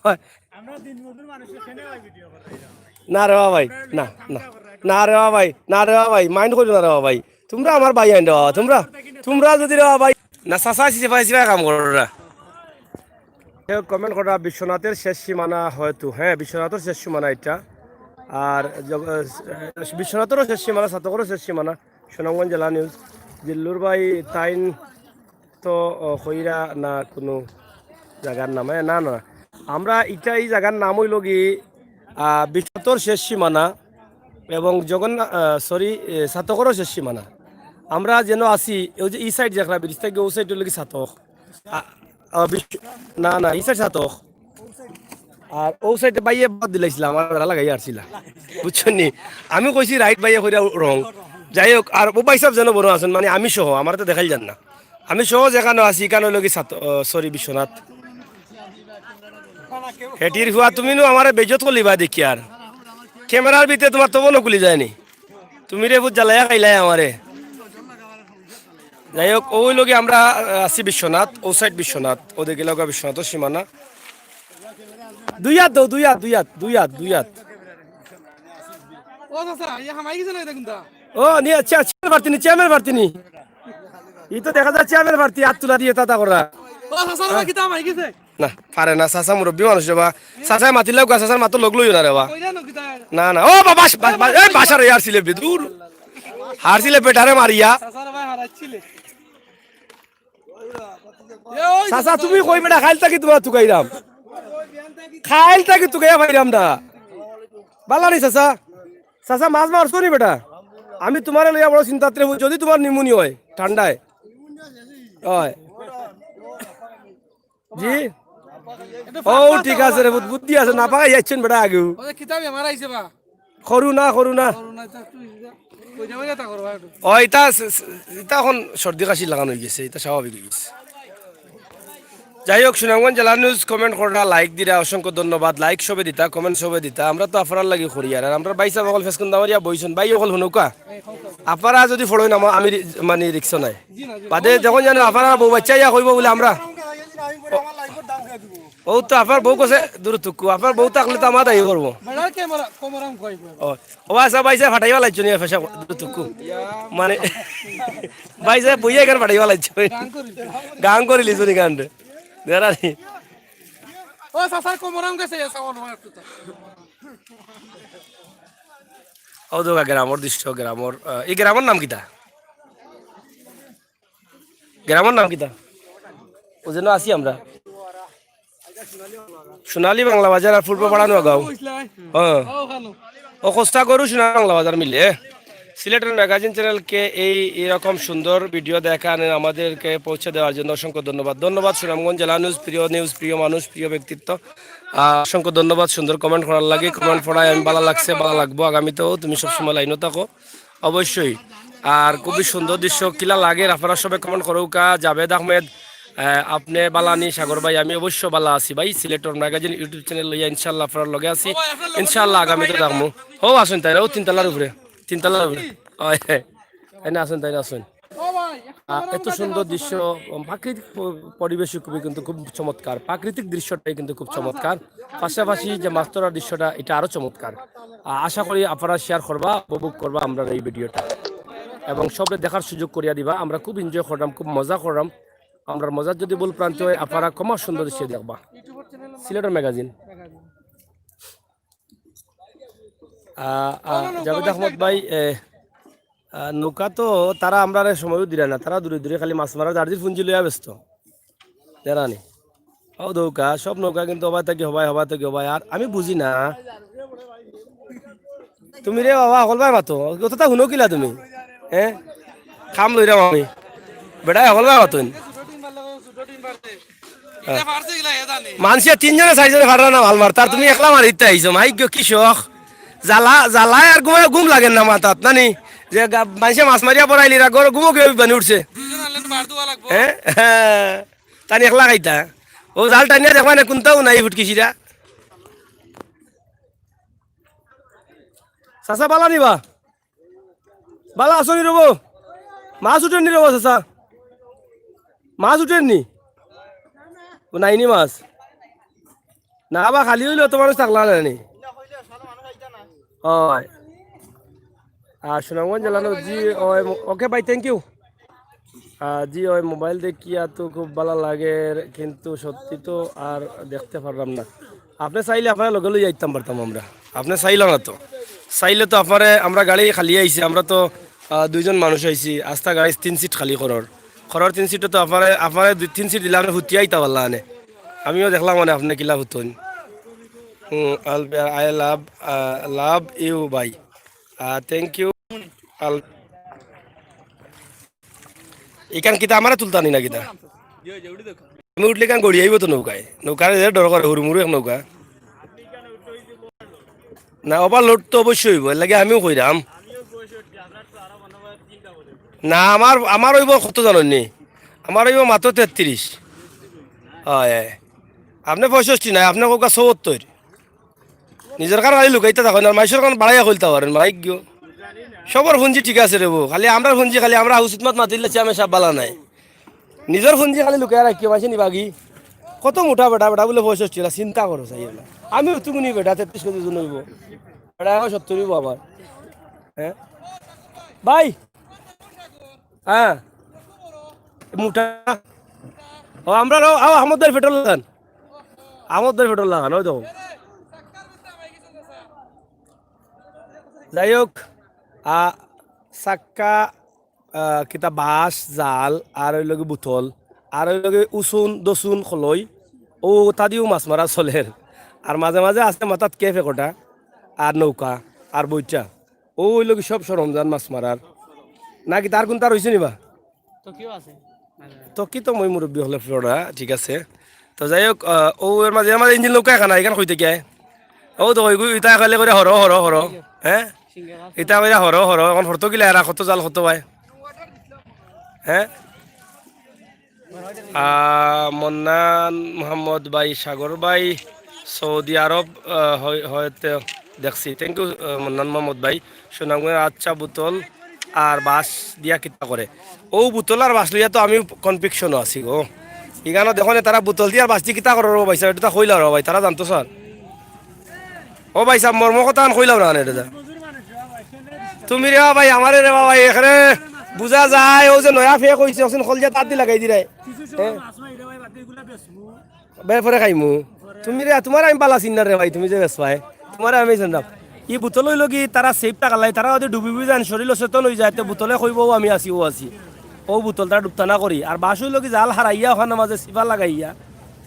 হয়। আমরা দিনমজুর মানুষ, এখানে ভাই ভিডিও করে। না রে বা ভাই, না, না। না রে বা ভাই, না রে বা ভাই, মাইন্ড করিও না রে বা ভাই। তুমরা আমার ভাইয়াইন রে বা, তুমরা, তুমরা যদি রে বা ভাই, না, চাচা আইছে, সিপাই, সিপাই কাম কররা। কেউ কমেন্ট করা, বিশ্বনাথের শেষ সীমানা হয়তো। হ্যাঁ, বিশ্বনাথের শেষ সীমানা এটা। আর জগ-, আহ, বিশ্বনাথেরও শেষ সীমানা, ছাতকরও শেষ সীমানা। সুনামগঞ্জ জেলা নিউজ। জিল্লুর ভাই তাইন তো, ও, কইরা না কোনো জায়গার নাম? এ, না, না। আমরা এটা, এই জায়গার নাম হইল কি, আহ, বিশ্বনাথর শেষ সীমানা এবং জগন্নাথ, আহ, সরি, এ, ছাতকরও শেষ সীমানা। আমরা যেন আছি, ওই যে এই সাইড দেখলা ব্রিজ থেকে, ওই সাইড হইল কি ছাতক। আ-, আ, বিশ্ব-, না, না, এই সাইড ছাতক। আর ও সাইডে বাইয়ে বাদ দিলাইছিলাম, আমার বেড়া লাগাই আরছিলা। বুঝছো নি? আমি কইছি রাইট বাইয়ে কইরা রং। যাই হোক, আর ও ভাই সাহেব যেন বড় আছেন, মানে আমি সহ, আমার তো দেখাইল যান না। আমি সহ যেখানে আছি, এখানে হইল কি ছাত-, ও, সরি, বিশ্বনাথ। হেটির ফুয়া, তুমি নু আমারে বেইজ্জত করলিবা দেখি আর। ক্যামেরার ভিতরে তোমার তবু নকুলি যায়নি। তুমি রে ফুত জ্বালাইয়া খাইলাই আমারে। যাই হোক, ওই লগে আমরা, আহ, আছি বিশ্বনাথ, ও সাইড বিশ্বনাথ, ওদের গেলে ওগা বিশ্বনাথর সীমানা। দুই হাত দাও, দুই হাত, দুই হাত, দুই হাত, দুই হাত। ও চাচা, ইয়া হামাই গেছে না এটা কোনটা? ও, নি, আচ্ছা, চেয়ারম্যান প্রার্থী নি, চেয়ারম্যান প্রার্থী নি। ই তো দেখা যায় চেয়ারম্যান প্রার্থী, হাত তুলা দিয়ে তাতা করা। ও চাচা, রে বা, কিতা হামাই গেছে? না, পারে না, চাচা মুরব্বী মানুষ রে বা। চাচায় মাতিলেও গা, চাচার মাতো লগ লইও না রে বা। কইরা নো কিতা? না, না, ও বাবা, বাস, বাস, বাস, এই বাসার ইয়ার ছিলে বে, দূর। হারছিলে বেটারে মারিয়া। চাচার ভাই হারাইছিলে। এ, ওই চাচা, তুমি কই বেটা, খাইল থাকি তোমার তুকাইরাম। খাইল থাকি তুকাইয়া পাইরাম না। বালা নি চাচা? চাচা, মাছ মারছো নি বেটা? আমি তোমারে লইয়া বড় চিন্তাত রে, যদি তোমার নিমুনি হয়, ঠান্ডায়। হয়। জি? এটা ও, ফাঁকা ঠিক আছে রে, বুধ-, বুদ্ধি আছে, না পাকাই যাচ্ছেন বেটা আগেও। ওই যে কিতাবে আমার আইছে বা। করু না, করু না। করু না, এটা একটু ইটা, ওই যে, ওই যে তা করো, একটু। ও, এটা স-, স-, এটা এখন সর্দি কাশি লাগানো হয়ে গেছে, এটা স্বাভাবিক হয়ে গেছে। যাই হোক, সুনামগঞ্জ জেলা নিউজ কমেন্ট করা, লাইক দিরা, অসংখ্য ধন্যবাদ। লাইক সবে দিতা, কমেন্ট সবে দিতা, আমরা তো আফারার লাগি করি আর, আর আমরা ভাই সাহেব অকল ফেসকুন দামারিয়া বইছন, ভাই অকল হুনুকা। আফারা যদি ফলো নামো, আমি রি-, মানে রিক্স নাই। জি না, জি না। বাদে যখন জানো আফারা বউ বাচ্চা ইয়া কইবো বলে আমরা। ও তো আফার বউ কছে দূর তুকু, আফার বউ থাকলে তো আমার দায়ী করবো। বেড়ার ক্যামেরা, ক্যামেরা কই কই। ও, ও আচ্ছা, ভাই সাহেব ফাটাইবা লাগছো নি, ফেসা দূর তুকু। মানে, ভাই সাহেব বইয়া এখানে ফাটাইবা লাগছো। গান করি। গান করিলি শুনি গান রে। দেরানি। ও চাচার ক্যামেরা গেছে, এ চাওয়ার একটু তো। ও তো গ্রামর দৃশ্য, গ্রামর, আহ, এই গ্রামর নাম কিতা? গ্রামর নাম কিতা? ও যেন আছি আমরা। সোনালী বাংলা বাজার আর পূর্ব পাড়া নোয়াগাঁও। হ্যাঁ। ও কষ্টা করু সোনালী বাংলা বাজার মিলে। সিলেটের ম্যাগাজিন চ্যানেলকে এই এরকম সুন্দর ভিডিও দেখানো আমাদেরকে পৌঁছে দেওয়ার জন্য অসংখ্য ধন্যবাদ। ধন্যবাদ সুনামগঞ্জ জেলা নিউজ, প্রিয় নিউজ, প্রিয় মানুষ, প্রিয় ব্যক্তিত্ব। আহ, অসংখ্য ধন্যবাদ সুন্দর কমেন্ট করার লাগি। কমেন্ট পড়ায় আমি ভালো লাগছে, ভালো লাগবো আগামীতেও। তুমি সবসময় লাইনও থাকো। অবশ্যই। আর খুবই সুন্দর দৃশ্য, কিলা লাগে, আপনারা সবে কমেন্ট করুকা। জাভেদ আহমেদ, আহ, আপনি বালা নি সাগর ভাই? আমি অবশ্য বালা আছি ভাই। সিলেটর ম্যাগাজিন YouTube চ্যানেল লইয়া ইনশাল্লাহ আপনার লগে আছি। ইনশাল্লাহ আগামীতে থাকমু। হো আছেন তাই, ও তিনতলার উপরে, তিনতলার উপরে। ওই, তাই না আছেন, তাই না আছেন। আহ, এত সুন্দর দৃশ্য, উম, প্রাকৃতিক প-, পরিবেশ খুবই কিন্তু খুব চমৎকার। প্রাকৃতিক দৃশ্যটাই কিন্তু খুব চমৎকার। পাশাপাশি যে মাছ ধরার দৃশ্যটা, এটা আরো চমৎকার। আহ, আশা করি আপনারা শেয়ার করবা, উপভোগ করবা আমরা এই ভিডিওটা এবং সবরে দেখার সুযোগ করিয়া দিবা। আমরা খুব এনজয় করলাম, খুব মজা করলাম। আমরা মজার যদি ভুল প্রান্তে হয়, আপনারা ক্ষমা সুন্দর দৃশ্য দেখবা। সিলেটের ম্যাগাজিন। আহ, আহ, জাভেদ আহমদ ভাই, এ, আহ, নৌকা তো তারা আমরারে সময়ও দিরা না, তারা দূরে দূরে খালি মাছ মারা জার্জির পুঞ্জি লইয়া ব্যস্ত। জানা নি? ও নৌকা, সব নৌকা কিন্তু হবাই থাকি হবাই, হবাই থাকি হবাই। আর আমি বুঝি না। তুমি রে বাবা, হকল ভাই মাতো। কতটা হুনো কিলা তুমি? হ্যাঁ? খাম লইরাম আমি। বেটা হকল ভাই মাতো। হ্যাঁ। মানষে তিনজনে চাইরজনে ফাড়রা না ভাল মারতা, আর তুমি একলা মারিতে আইছো। মাই গো, কি শখ। জ্বালা, জ্বালায় আর ঘুমায়, ঘুম লাগে না মাথাত, নানি? যে গা-, মানষে মাছ মারিয়া পড়াইলি, রাগ করে ঘুমও কেউ বানি উঠছে। দুইজন আনলে তো বার দেওয়া লাগবো। হ্যাঁ? হ্যাঁ। তানি একলা খাইতা। ও জাল টানিয়া দেখবা না, কোনটাও নাই ফুটকিছিরা। চাচা বালা নিবা? বালা আছো নি রবো? মাছ উঠের নি রবো চাচা? মাছ উঠের নি? ও নাইনি মাছ। না বা খালি হইলে অত মানুষ থাকলা না নি? হয়। আর সুনামগঞ্জ জেলা নো-, জি, ওই, ওকে ভাই, thank you। আহ, জি, ওই মোবাইল দেখিয়া তো খুব ভালা লাগের, কিন্তু সত্যি তো আর দেখতে পারলাম না। আপনে চাইলে আপনার লগে লই যাইতাম পারতাম আমরা। আপনে চাইলা না তো। চাইলে তো আপনারে, আমরা গাড়ি খালি আইছি, আমরা তো, আহ, দুইজন মানুষ আইছি, আস্তা গাড়ি তিন সিট খালি করর। করর তিন সিটে তো আপনারে, আপনারে দুই তিন সিট দিলে আপনে হুতিয়া আইতা পারলা আনে। আমিও দেখলাম মানে আপনে কিলা হুতন। হুম, I'll be- I love, uh, love you, ভাই। Uh, thank you. I'll- ইখান কিতা আমারে তুলতানি না কিতা? আমি উঠলে ইখান গড়ি আইব তো নৌকায়। নৌকার যে ডর করে, হুরুমুরু এক নৌকা। না, ওভারলোড তো অবশ্যই অইব, এর লাগি আমিও কইরাম। না, আমার, আমার অইব কত জানইন নি? আমার অইব মাত্র তেত্রিশ। হয়, হয়। আপনে পঁয়ষট্টি নায়, আপনে কউক্কা চুয়াত্তর। নিজর কান খালি লুকাইতা থাকইন, আর মাইনষর কান বাড়াইয়া কইলতা পারইন, মাইক গিও। সবর পুঞ্জি ঠিক আছে রে বো, খালি আমরার পুঞ্জি, খালি আমরা হাউস উতমাত মাতিলে চেয়ারম্যান সাব বালা নায়। নিজর পুঞ্জি খালি লুকাইয়া রাখিও, মাইনষে নিবাগি। কত মোটা বেটা, বেটা বুলে পঁয়ষট্টি, ওলা চিন্তা করো চাই ওলা। আমি অতগুনি বেটা, তেত্রিশ কেজি ওজন অইব। বেটা এখন সত্তর অইব আবার। হ্যাঁ? ভাই! হ্যাঁ? মোটা? ও, আমরা লো, আও, আহমদ ভাইর পেট্রোল লাগান। আহমদ ভাইর পেট্রোল লাগান, ওই দেখো। যাই হোক, আ, চাক্কা, আ, কিতা বাঁশ, জাল, আর অইলো গি বোতল, আর অইলো গি উসুন, দসুন, খলই, অউ অতা দিও মাছ মারা চলের। আর মাঝে মাঝে আছে মাথাত কেপ একটা, আর নৌকা, আর বইটা। অউ অইলো গি সব সরঞ্জাম মাছ মারার। নাকি তার কুনতা রইছে নি বা? তো কিও আছে। তো কি তো মই মুরব্বি অকলে ফ্লোরা, ঠিক আছে। তো যাই হোক, আহ, অউ এর মাঝে, এর মাঝে ইঞ্জিন নৌকা এখান, এখান কইতে গিয়া। অউ তো কই, ইতা কইলে কইরা হরো, হরো, হরো। হ্যাঁ? ইতা কইরা হরো, হরো। এখন হরতো কিলা এরা, কত জাল, কত ভাই? হ্যাঁ? আহ, মন্নান মোহাম্মদ ভাই, সাগর ভাই, সৌদি আরব, আহ, হয়-, হয়তো দেখছি। Thank you, আহ, মন্নান মোহাম্মদ ভাই। সুনামগঞ্জ, আচ্ছা, বোতল আর বাঁশ দিয়া কিতা করে? অউ বোতল আর বাঁশ লইয়া তো আমি confusion-ও আছি গো। ইখানো দেখো না, তারা বোতল দিয়া আর বাঁশ দিয়া কিতা করে রে ভাই সাহেব, এটা তো কইলা রে ভাই, তারা জানতো স্যার। ও ভাই সাহেব, মর্ম কথা আন কইলাম না, এটা দা। তুমি রে ভাই, আমারে রে ভাই, এখানে বুঝা যায়, অউ যে নয়া ফেক অইছে, অসিন খলজা তার দি লাগাই দিরায়। কিছু সময় হ্যাঁ। মাছ মারি রে ভাই, বাদ দিয়ে এগুলা বেচমু। বে পরে খাইমু। তুমি রে, তুমারে আমি বালা চিনি না রে ভাই, তুমি যে বেচবায়। তুমারে আমি চিনতাম। ই বোতল অইলো গি, তারা সেফ টাকা লাই, তারা যদি ডুবি বুবি যান, শরীল অচেতন অই যায়, তে বোতলে কইবো, "ও আমি আছি, ও আছি।" অউ বোতল তারা ডুবতা না করি। আর বাঁশ অইলো গি, জাল হারাইয়া, ওখান মাঝে সিফা লাগাইয়া,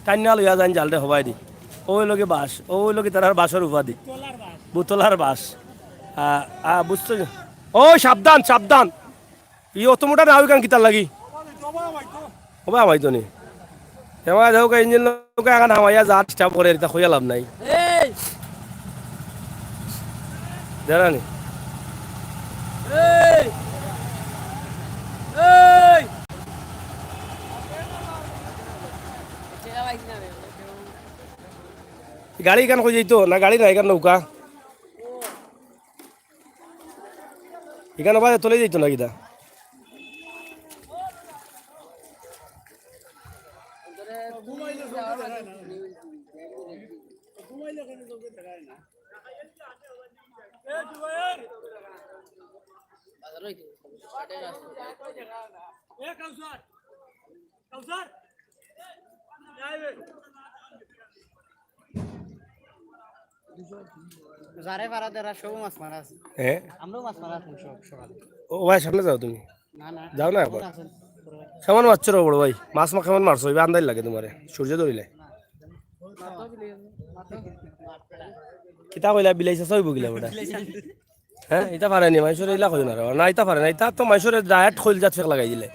টাইন্না লইয়া যান, জালরে হবাই দি। অউ অইলো গি বাঁশ, অউ অইলো গি তারার বাঁশর উপাধি। বোতল আর বাঁশ। আ, আ, বুঝছো? ও সাবধান, সাবধান। ই অত মোটা না, ওইখান কিতার লাগি? ওবা, আমাই তো নি। এবার দেখো, ইঞ্জিন লোক এখন হামাইয়া যা ডিস্টার্ব করে, এটা কইয়া লাভ নাই। এই! জানা নি? এই! এই! গাড়ি এখান কই যাইতো? না, গাড়ি না, এখান নৌকা। এখান বাদে তলে যাইতো না কিতা? যারে পারা দেরা সব মাছ মারা আছে। হ্যাঁ? আমরাও মাছ মারা এখন সব সকালে। ও ভাই, সামনে যাও তুমি। না, না। যাও না একবার। ওরা আছেন। সামান মারছো রে বড় ভাই। মাছ মা কেমন মারছো? এবার আন্দাজ লাগে তোমারে। সূর্য ধরিলে। কিতা কইলা, বিলাই চাচা অইবো কিলা বেটা? হ্যাঁ, ইতা পারে নি, মাইনষরে ইলা কইও না রে। না, ইতা পারে না, ইতা তো মাইনষরে ডায়েট খইল জাত ফেক লাগাই দিলে।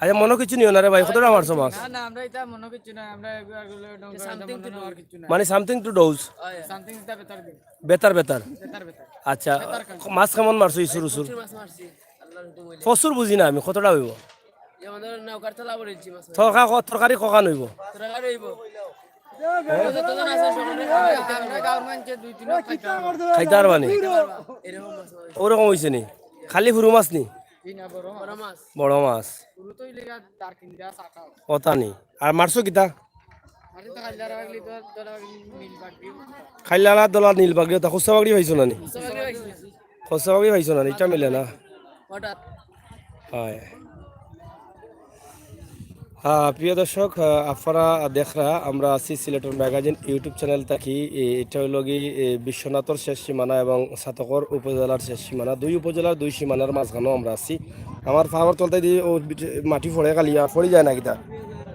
আচ্ছা, মনো কিচ্ছু নিও না রে ভাই, কতটা মারছো মাছ? না, না, আমরা ইতা মনো কিচ্ছু না, আমরা এগুলো, এগুলো ডঙ্গা, something to মনো do। আর কিচ্ছু না। মানে something to do। Something ইতা বেতার দিন। বেতার, বেতার। বেতার, বেতার। আচ্ছা, বেতার খান। মাছ কেমন মারছো, ইসুর উসুর? প্রচুর মাছ মারছি, আল্লাহর হুকুম হইলে। প্রচুর বুঝি না আমি, কতটা অইবো? যেমন ধরো নৌকার তলা ভরে দিচ্ছি মাছ। তরকা-, তরকারি কখান অইবো? তরকারি অইবো। যতজন আছে সকলে আমরা গাঁওর মানষে দুই তিন খাইতে পারবা। খাইতে পারবা নি? এরকম মাছ। ওরকম অইছে নি? খালি হুরু মাছ নি? জি না, বড় মাছ। বড় মাছ। হুরু তো ইলে গা দার কিনতে আসা খাও। ওতা নি। আর মারছো কিতা? মারছো তো খাইলা আর বাগলি তো, ধরা বাগলি নীল বাগলি। খাইলা না ধরা নীল বাগলি, ওতা খুচরা বাগলি পাইছো না নি? খুচরা বাগলি পাইছো। খুচরা বাগলি পাইছো না নি? ইটা মিলে না। হঠাৎ। হয়। আহ, প্রিয় দর্শক, আহ, আপনারা দেখরা আমরা আছি সিলেটর ম্যাগাজিন YouTube চ্যানেল থাকি। এ-, এটা হইল কি, এ, বিশ্বনাথর শেষ সীমানা এবং ছাতকর উপজেলার শেষ সীমানা, দুই উপজেলার দুই সীমানার মাঝখানেও আমরা আছি। আমার পাওর তলতে দিয়ে ও বিট-, মাটি পড়ে খালি আর পড়ে যায় না কিতা,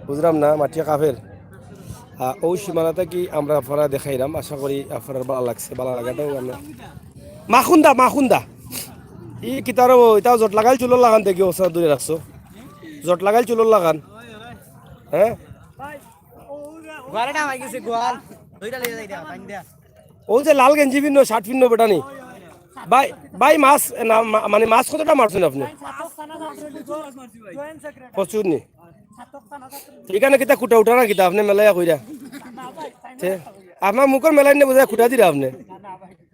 বুঝলাম না, মাটি কাফের। আহ, ওই সীমানা থাকি আমরা আপনারা দেখাইলাম, আশা করি আপনার ভালো লাগছে, ভালো লাগাটাও আমরা মাখুন্দা, মাখুন্দা। ই কিতার, এটাও জট লাগাইল চুলর লাগান দেখি, ওসা দূরে রাখছো। জট লাগাইল চুলর লাগান। হ্যাঁ? গোয়ালটা আমার গেছে, গোয়াল। দুইটা লইয়া যাই দিয়া, পানি দিয়া। ও যে লাল গেঞ্জি পিন্ন, শার্ট পিন্ন বেটা নি। ভাই, ভাই, মাছ না, মা-, মানে, মাছ কতটা মারছেন আপনি? প্রচুর নি। এখানে কিতা কুটা উঠা না কিতা আপনি মেলাইয়া কইরা? তে, আপনার মুখর মেলাই নিয়ে বোঝায় কুটা দিরা আপনি।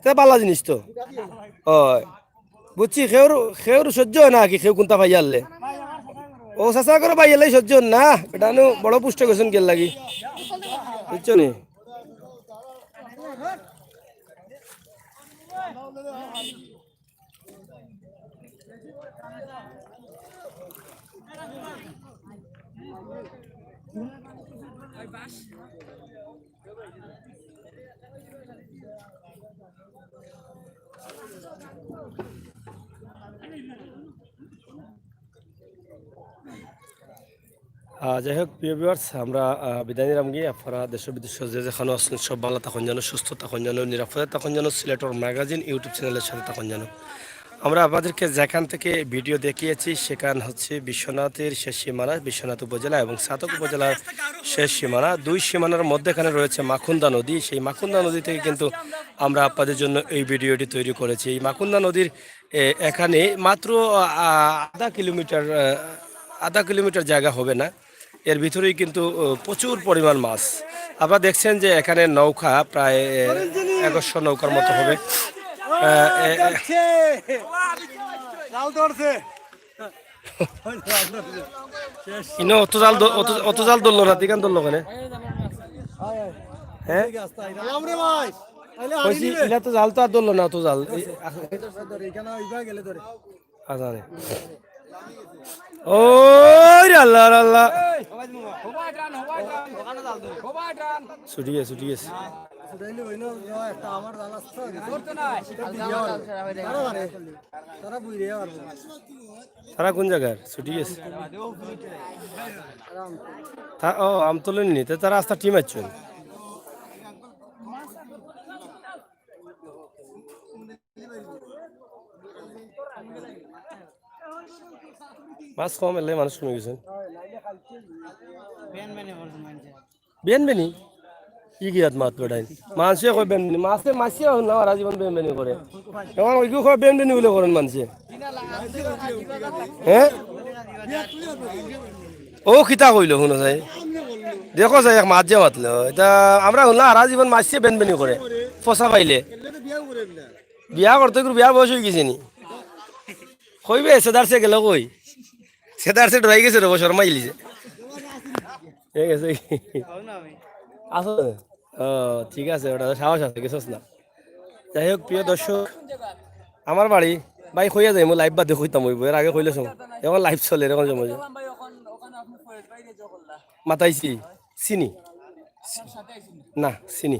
তে, ভালা জিনিস তো। হয়। বুঝছি, কেউর, কেউর সহ্য হয় না কি, কেউ কোনটা পাইয়া আনলে। ও চাচা করে পাইয়া আনলে সহ্য হয় না। এটা নু বড় পুষ্ট গেছেন গেল লাগি। বুঝছো নি? আহ, যাই হোক, প্রিয় ভিউয়ার্স, আমরা, আহ, বিদায় নিলাম গিয়া। আপনারা দেশ বিদেশ যে যেখানে আছেন, সব ভালো থাকুন যেন, সুস্থ থাকুন যেন, নিরাপদে থাকুন যেন, সিলেটর ম্যাগাজিন YouTube চ্যানেলের সাথে থাকুন যেন। আমরা আপনাদেরকে যেখান থেকে ভিডিও দেখিয়েছি, সেখান হচ্ছে বিশ্বনাথের শেষ সীমানা, বিশ্বনাথ উপজেলা এবং ছাতক উপজেলার শেষ সীমানা। দুই সীমানার মধ্যেখানে রয়েছে মাখুন্দা নদী। সেই মাখুন্দা নদী থেকে কিন্তু আমরা আপনাদের জন্য এই ভিডিওটি তৈরি করেছি। এই মাখুন্দা নদীর, এ, এখানে মাত্র, আ, আধা কিলোমিটার, আ, আধা কিলোমিটার জায়গা হবে না, এর ভিতরেই কিন্তু, ও, প্রচুর পরিমাণ মাছ। আপনারা দেখছেন যে এখানে নৌকা প্রায়, এ, এগারোশো নৌকার মতো হবে। আ, এ, এ, জাল ধরছে। ইনো অত জাল ধ-, অত, অত জাল ধরলো না, তিকান ধরলো কেনে? হ্যাঁ? কইছি, ইলা তো জাল তো আর ধরলো না, অত জাল। এই, আ-, আচ্ছা, রে। ওই রে আল্লাহ, রে আল্লাহ। ছুটি গেছে, ছুটি গেছে। তারা কোন জায়গার? ছুটি গেছে। তা-, ও, আমতলে নি, তে তারা আস্তা টিম আছইন। মাছ কম এলে মানুষ কমে গেছে। বেন বেনি? ই গিয়াত মাত বেটাইন। মানষে কয় বেন বেনি। মাছে, মাছে না, হারা জীবন বেন বেনি করে। এখন ওইগু কয় বেন বেনি বলে করেন মানষে। হ্যাঁ? ও কিতা কইলো, হুনো চাই। দেখো চাই, এক মাত যে মাতলো। এটা আমরা হুনলাম, হারা জীবন মাছে বেন বেনি করে। ফসা পাইলে। বিয়া করতে গেলে বিয়া বয়স হয়ে গেছে নি? কইবে, সেদার সে গেল কই? সেদার সে ডরাই গেছে রে, শরমাইলি যে। ঠিক আছে। আসো। ও, ঠিক আছে, ওটা তো সাহস আছে, গেছস না। যাই হোক, প্রিয় দর্শক, আমার বাড়ি, ভাই, কইয়া যাই, মই লাইভ বাদে কইতাম অইবো, এর আগে কইলে সময়। এখন লাইভ চলে, এরকম সময়। মাতাইছি, চিনি। না, চিনি।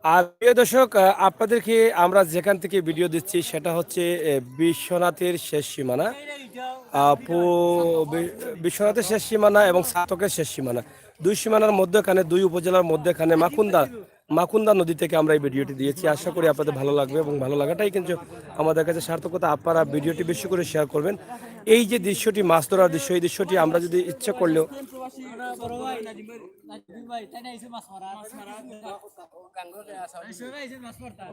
আর প্রিয় দর্শক, আহ, আপনাদেরকে আমরা যেখান থেকে ভিডিও দিচ্ছি, সেটা হচ্ছে, এ, বিশ্বনাথের শেষ সীমানা। আহ, পু-, বি-, বিশ্বনাথের শেষ সীমানা এবং ছাতকের শেষ সীমানা। দুই সীমানার মধ্যখানে, দুই উপজেলার মধ্যখানে মাকুন্দা, মাকুন্দা নদী থেকে আমরা এই ভিডিওটি দিয়েছি। আশা করি আপনাদের ভালো লাগবে এবং ভালো লাগাটাই কিন্তু আমাদের কাছে সার্থকতা। আপনারা ভিডিওটি বেশি করে শেয়ার করবেন। এই যে দৃশ্যটি, মাছ ধরার দৃশ্য, এই দৃশ্যটি আমরা যদি ইচ্ছে করলেও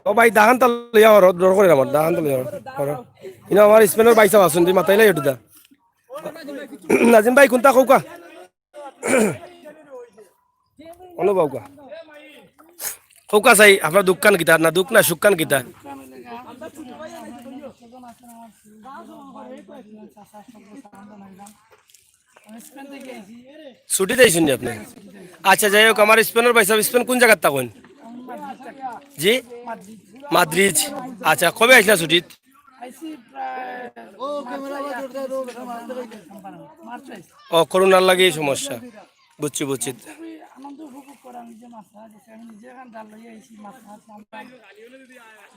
ও ভাই, দাহান তাল লইয়া হর, ডর করে আমার, দাহান তাল লইয়া হর। ইনো আমার স্পেনর ভাইসাব আছইন, তুই মাতাইলাই একটু দা। নাজিম ভাই, কোনটা কউক্কা? অনু বাউকা। কউক্কা চাই, আপনার দুঃখখান কিতা? না দুঃখ না সুখখান কিতা? ছুটিত আইছইন নি আপনি? আচ্ছা, যাই হোক, আমার স্পেনর ভাইসাব, স্পেন কোন জাগাত থাকইন? জি? মাদ্রিদ। আচ্ছা, কবে আইছলা ছুটিত? আইছি প্রায় ও, মার্চ ক্যামেরা আবার আইছি, জোরদার, ও, বেটা, মারতে পারি। মার্চ আইছি। ও, করোনার লাগেই সমস্যা। বুঝছি, বুঝছি। খুবই আনন্দ উপভোগ করার নিজে মাছ ধরা গেছে। আমি নিজে এখান জাল লইয়া আইছি, মাছ মারলাম।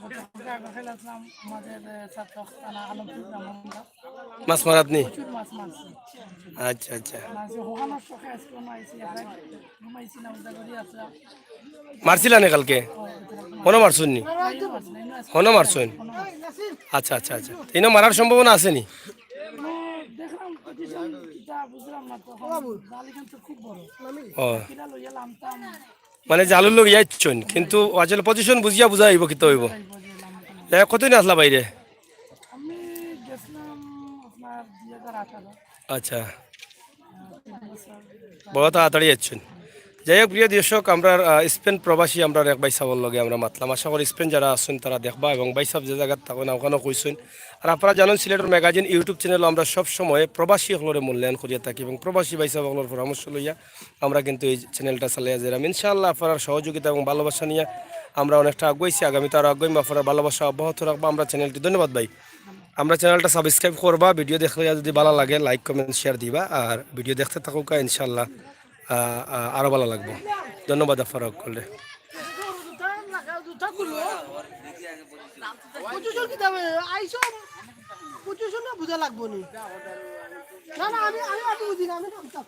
গতকালকে আগে খেলাছিলাম আমাদের, এ, ছাত্র থানা আলমপুর গ্রাম। মাছ মারাত নি? প্রচুর মাছ মারছি। আচ্ছা, আচ্ছা। মাছ ওখানোর শখে আজকে অন্য আইছি, এখানে ঘুমাইছি না, উদা করি আসলাম। মারছিলা নি কালকে? হনো মারছইন নি? তাইও মাছ নাই, না, হনো মারছইন? কোনো মাছ নাই। আচ্ছা, আচ্ছা, আচ্ছা। ইনো মারার সম্ভাবনা আছে নি? মানে, দেখলাম পজিশন কিতা বুঝলাম না, তখন জাল এখান তো খুব বড়। ও, কিনা লইয়া লামতাম। মানে জালুর লগে আইছইন, কিন্তু আসলে পজিশন বুঝিয়া বুঝা অইব কিতা অইব। এ, কতদিন আসলা বাইরে? আমি গেছিলাম আপনার দুই হাজার আঠারো। আচ্ছা, তিন বছর। বড় তাড়াতাড়ি আইছইন। যাই হোক, প্রিয় দর্শক, আমরা, আহ, স্পেন প্রবাসী, আমরা এক ভাই সাবর লগে আমরা মাতলাম। আশা করি স্পেন যারা আছইন তারা দেখবা, এবং ভাই সাব যে জাগাত থাকইন না ওখানেও কইছইন। আর আপনারা জানইন, সিলেটর ম্যাগাজিন YouTube চ্যানেল আমরা সব সময় প্রবাসী অকলরে মূল্যায়ন করিয়া থাকি এবং প্রবাসী ভাই সাব অকলর পরামর্শ লইয়া আমরা কিন্তু এই চ্যানেলটা চালাইয়া যাইরাম। ইনশাআল্লাহ আপনারার সহযোগিতা এবং ভালোবাসা নিয়া আমরা অনেকটা আগুয়াইছি, আগামীতে আরো আগুয়াইমু। আপনারার ভালোবাসা অব্যাহত রাখবা আমরা চ্যানেলটি। ধন্যবাদ ভাই। আমরা চ্যানেলটা সাবস্ক্রাইব করবা, ভিডিও দেখলে যদি ভালা লাগে লাইক, কমেন্ট, শেয়ার দিবা, আর ভিডিও দেখতে থাকুক্কা, ইনশাআল্লাহ, আহ, আহ, আরো ভালা লাগবো। ধন্যবাদ আপনারা সকলরে। পজিশন কিতা? আইসো, পজিশন না বুঝা লাগবো নি। না, না, আমি, আমি, আমি বুঝি না, আমি নামতাম।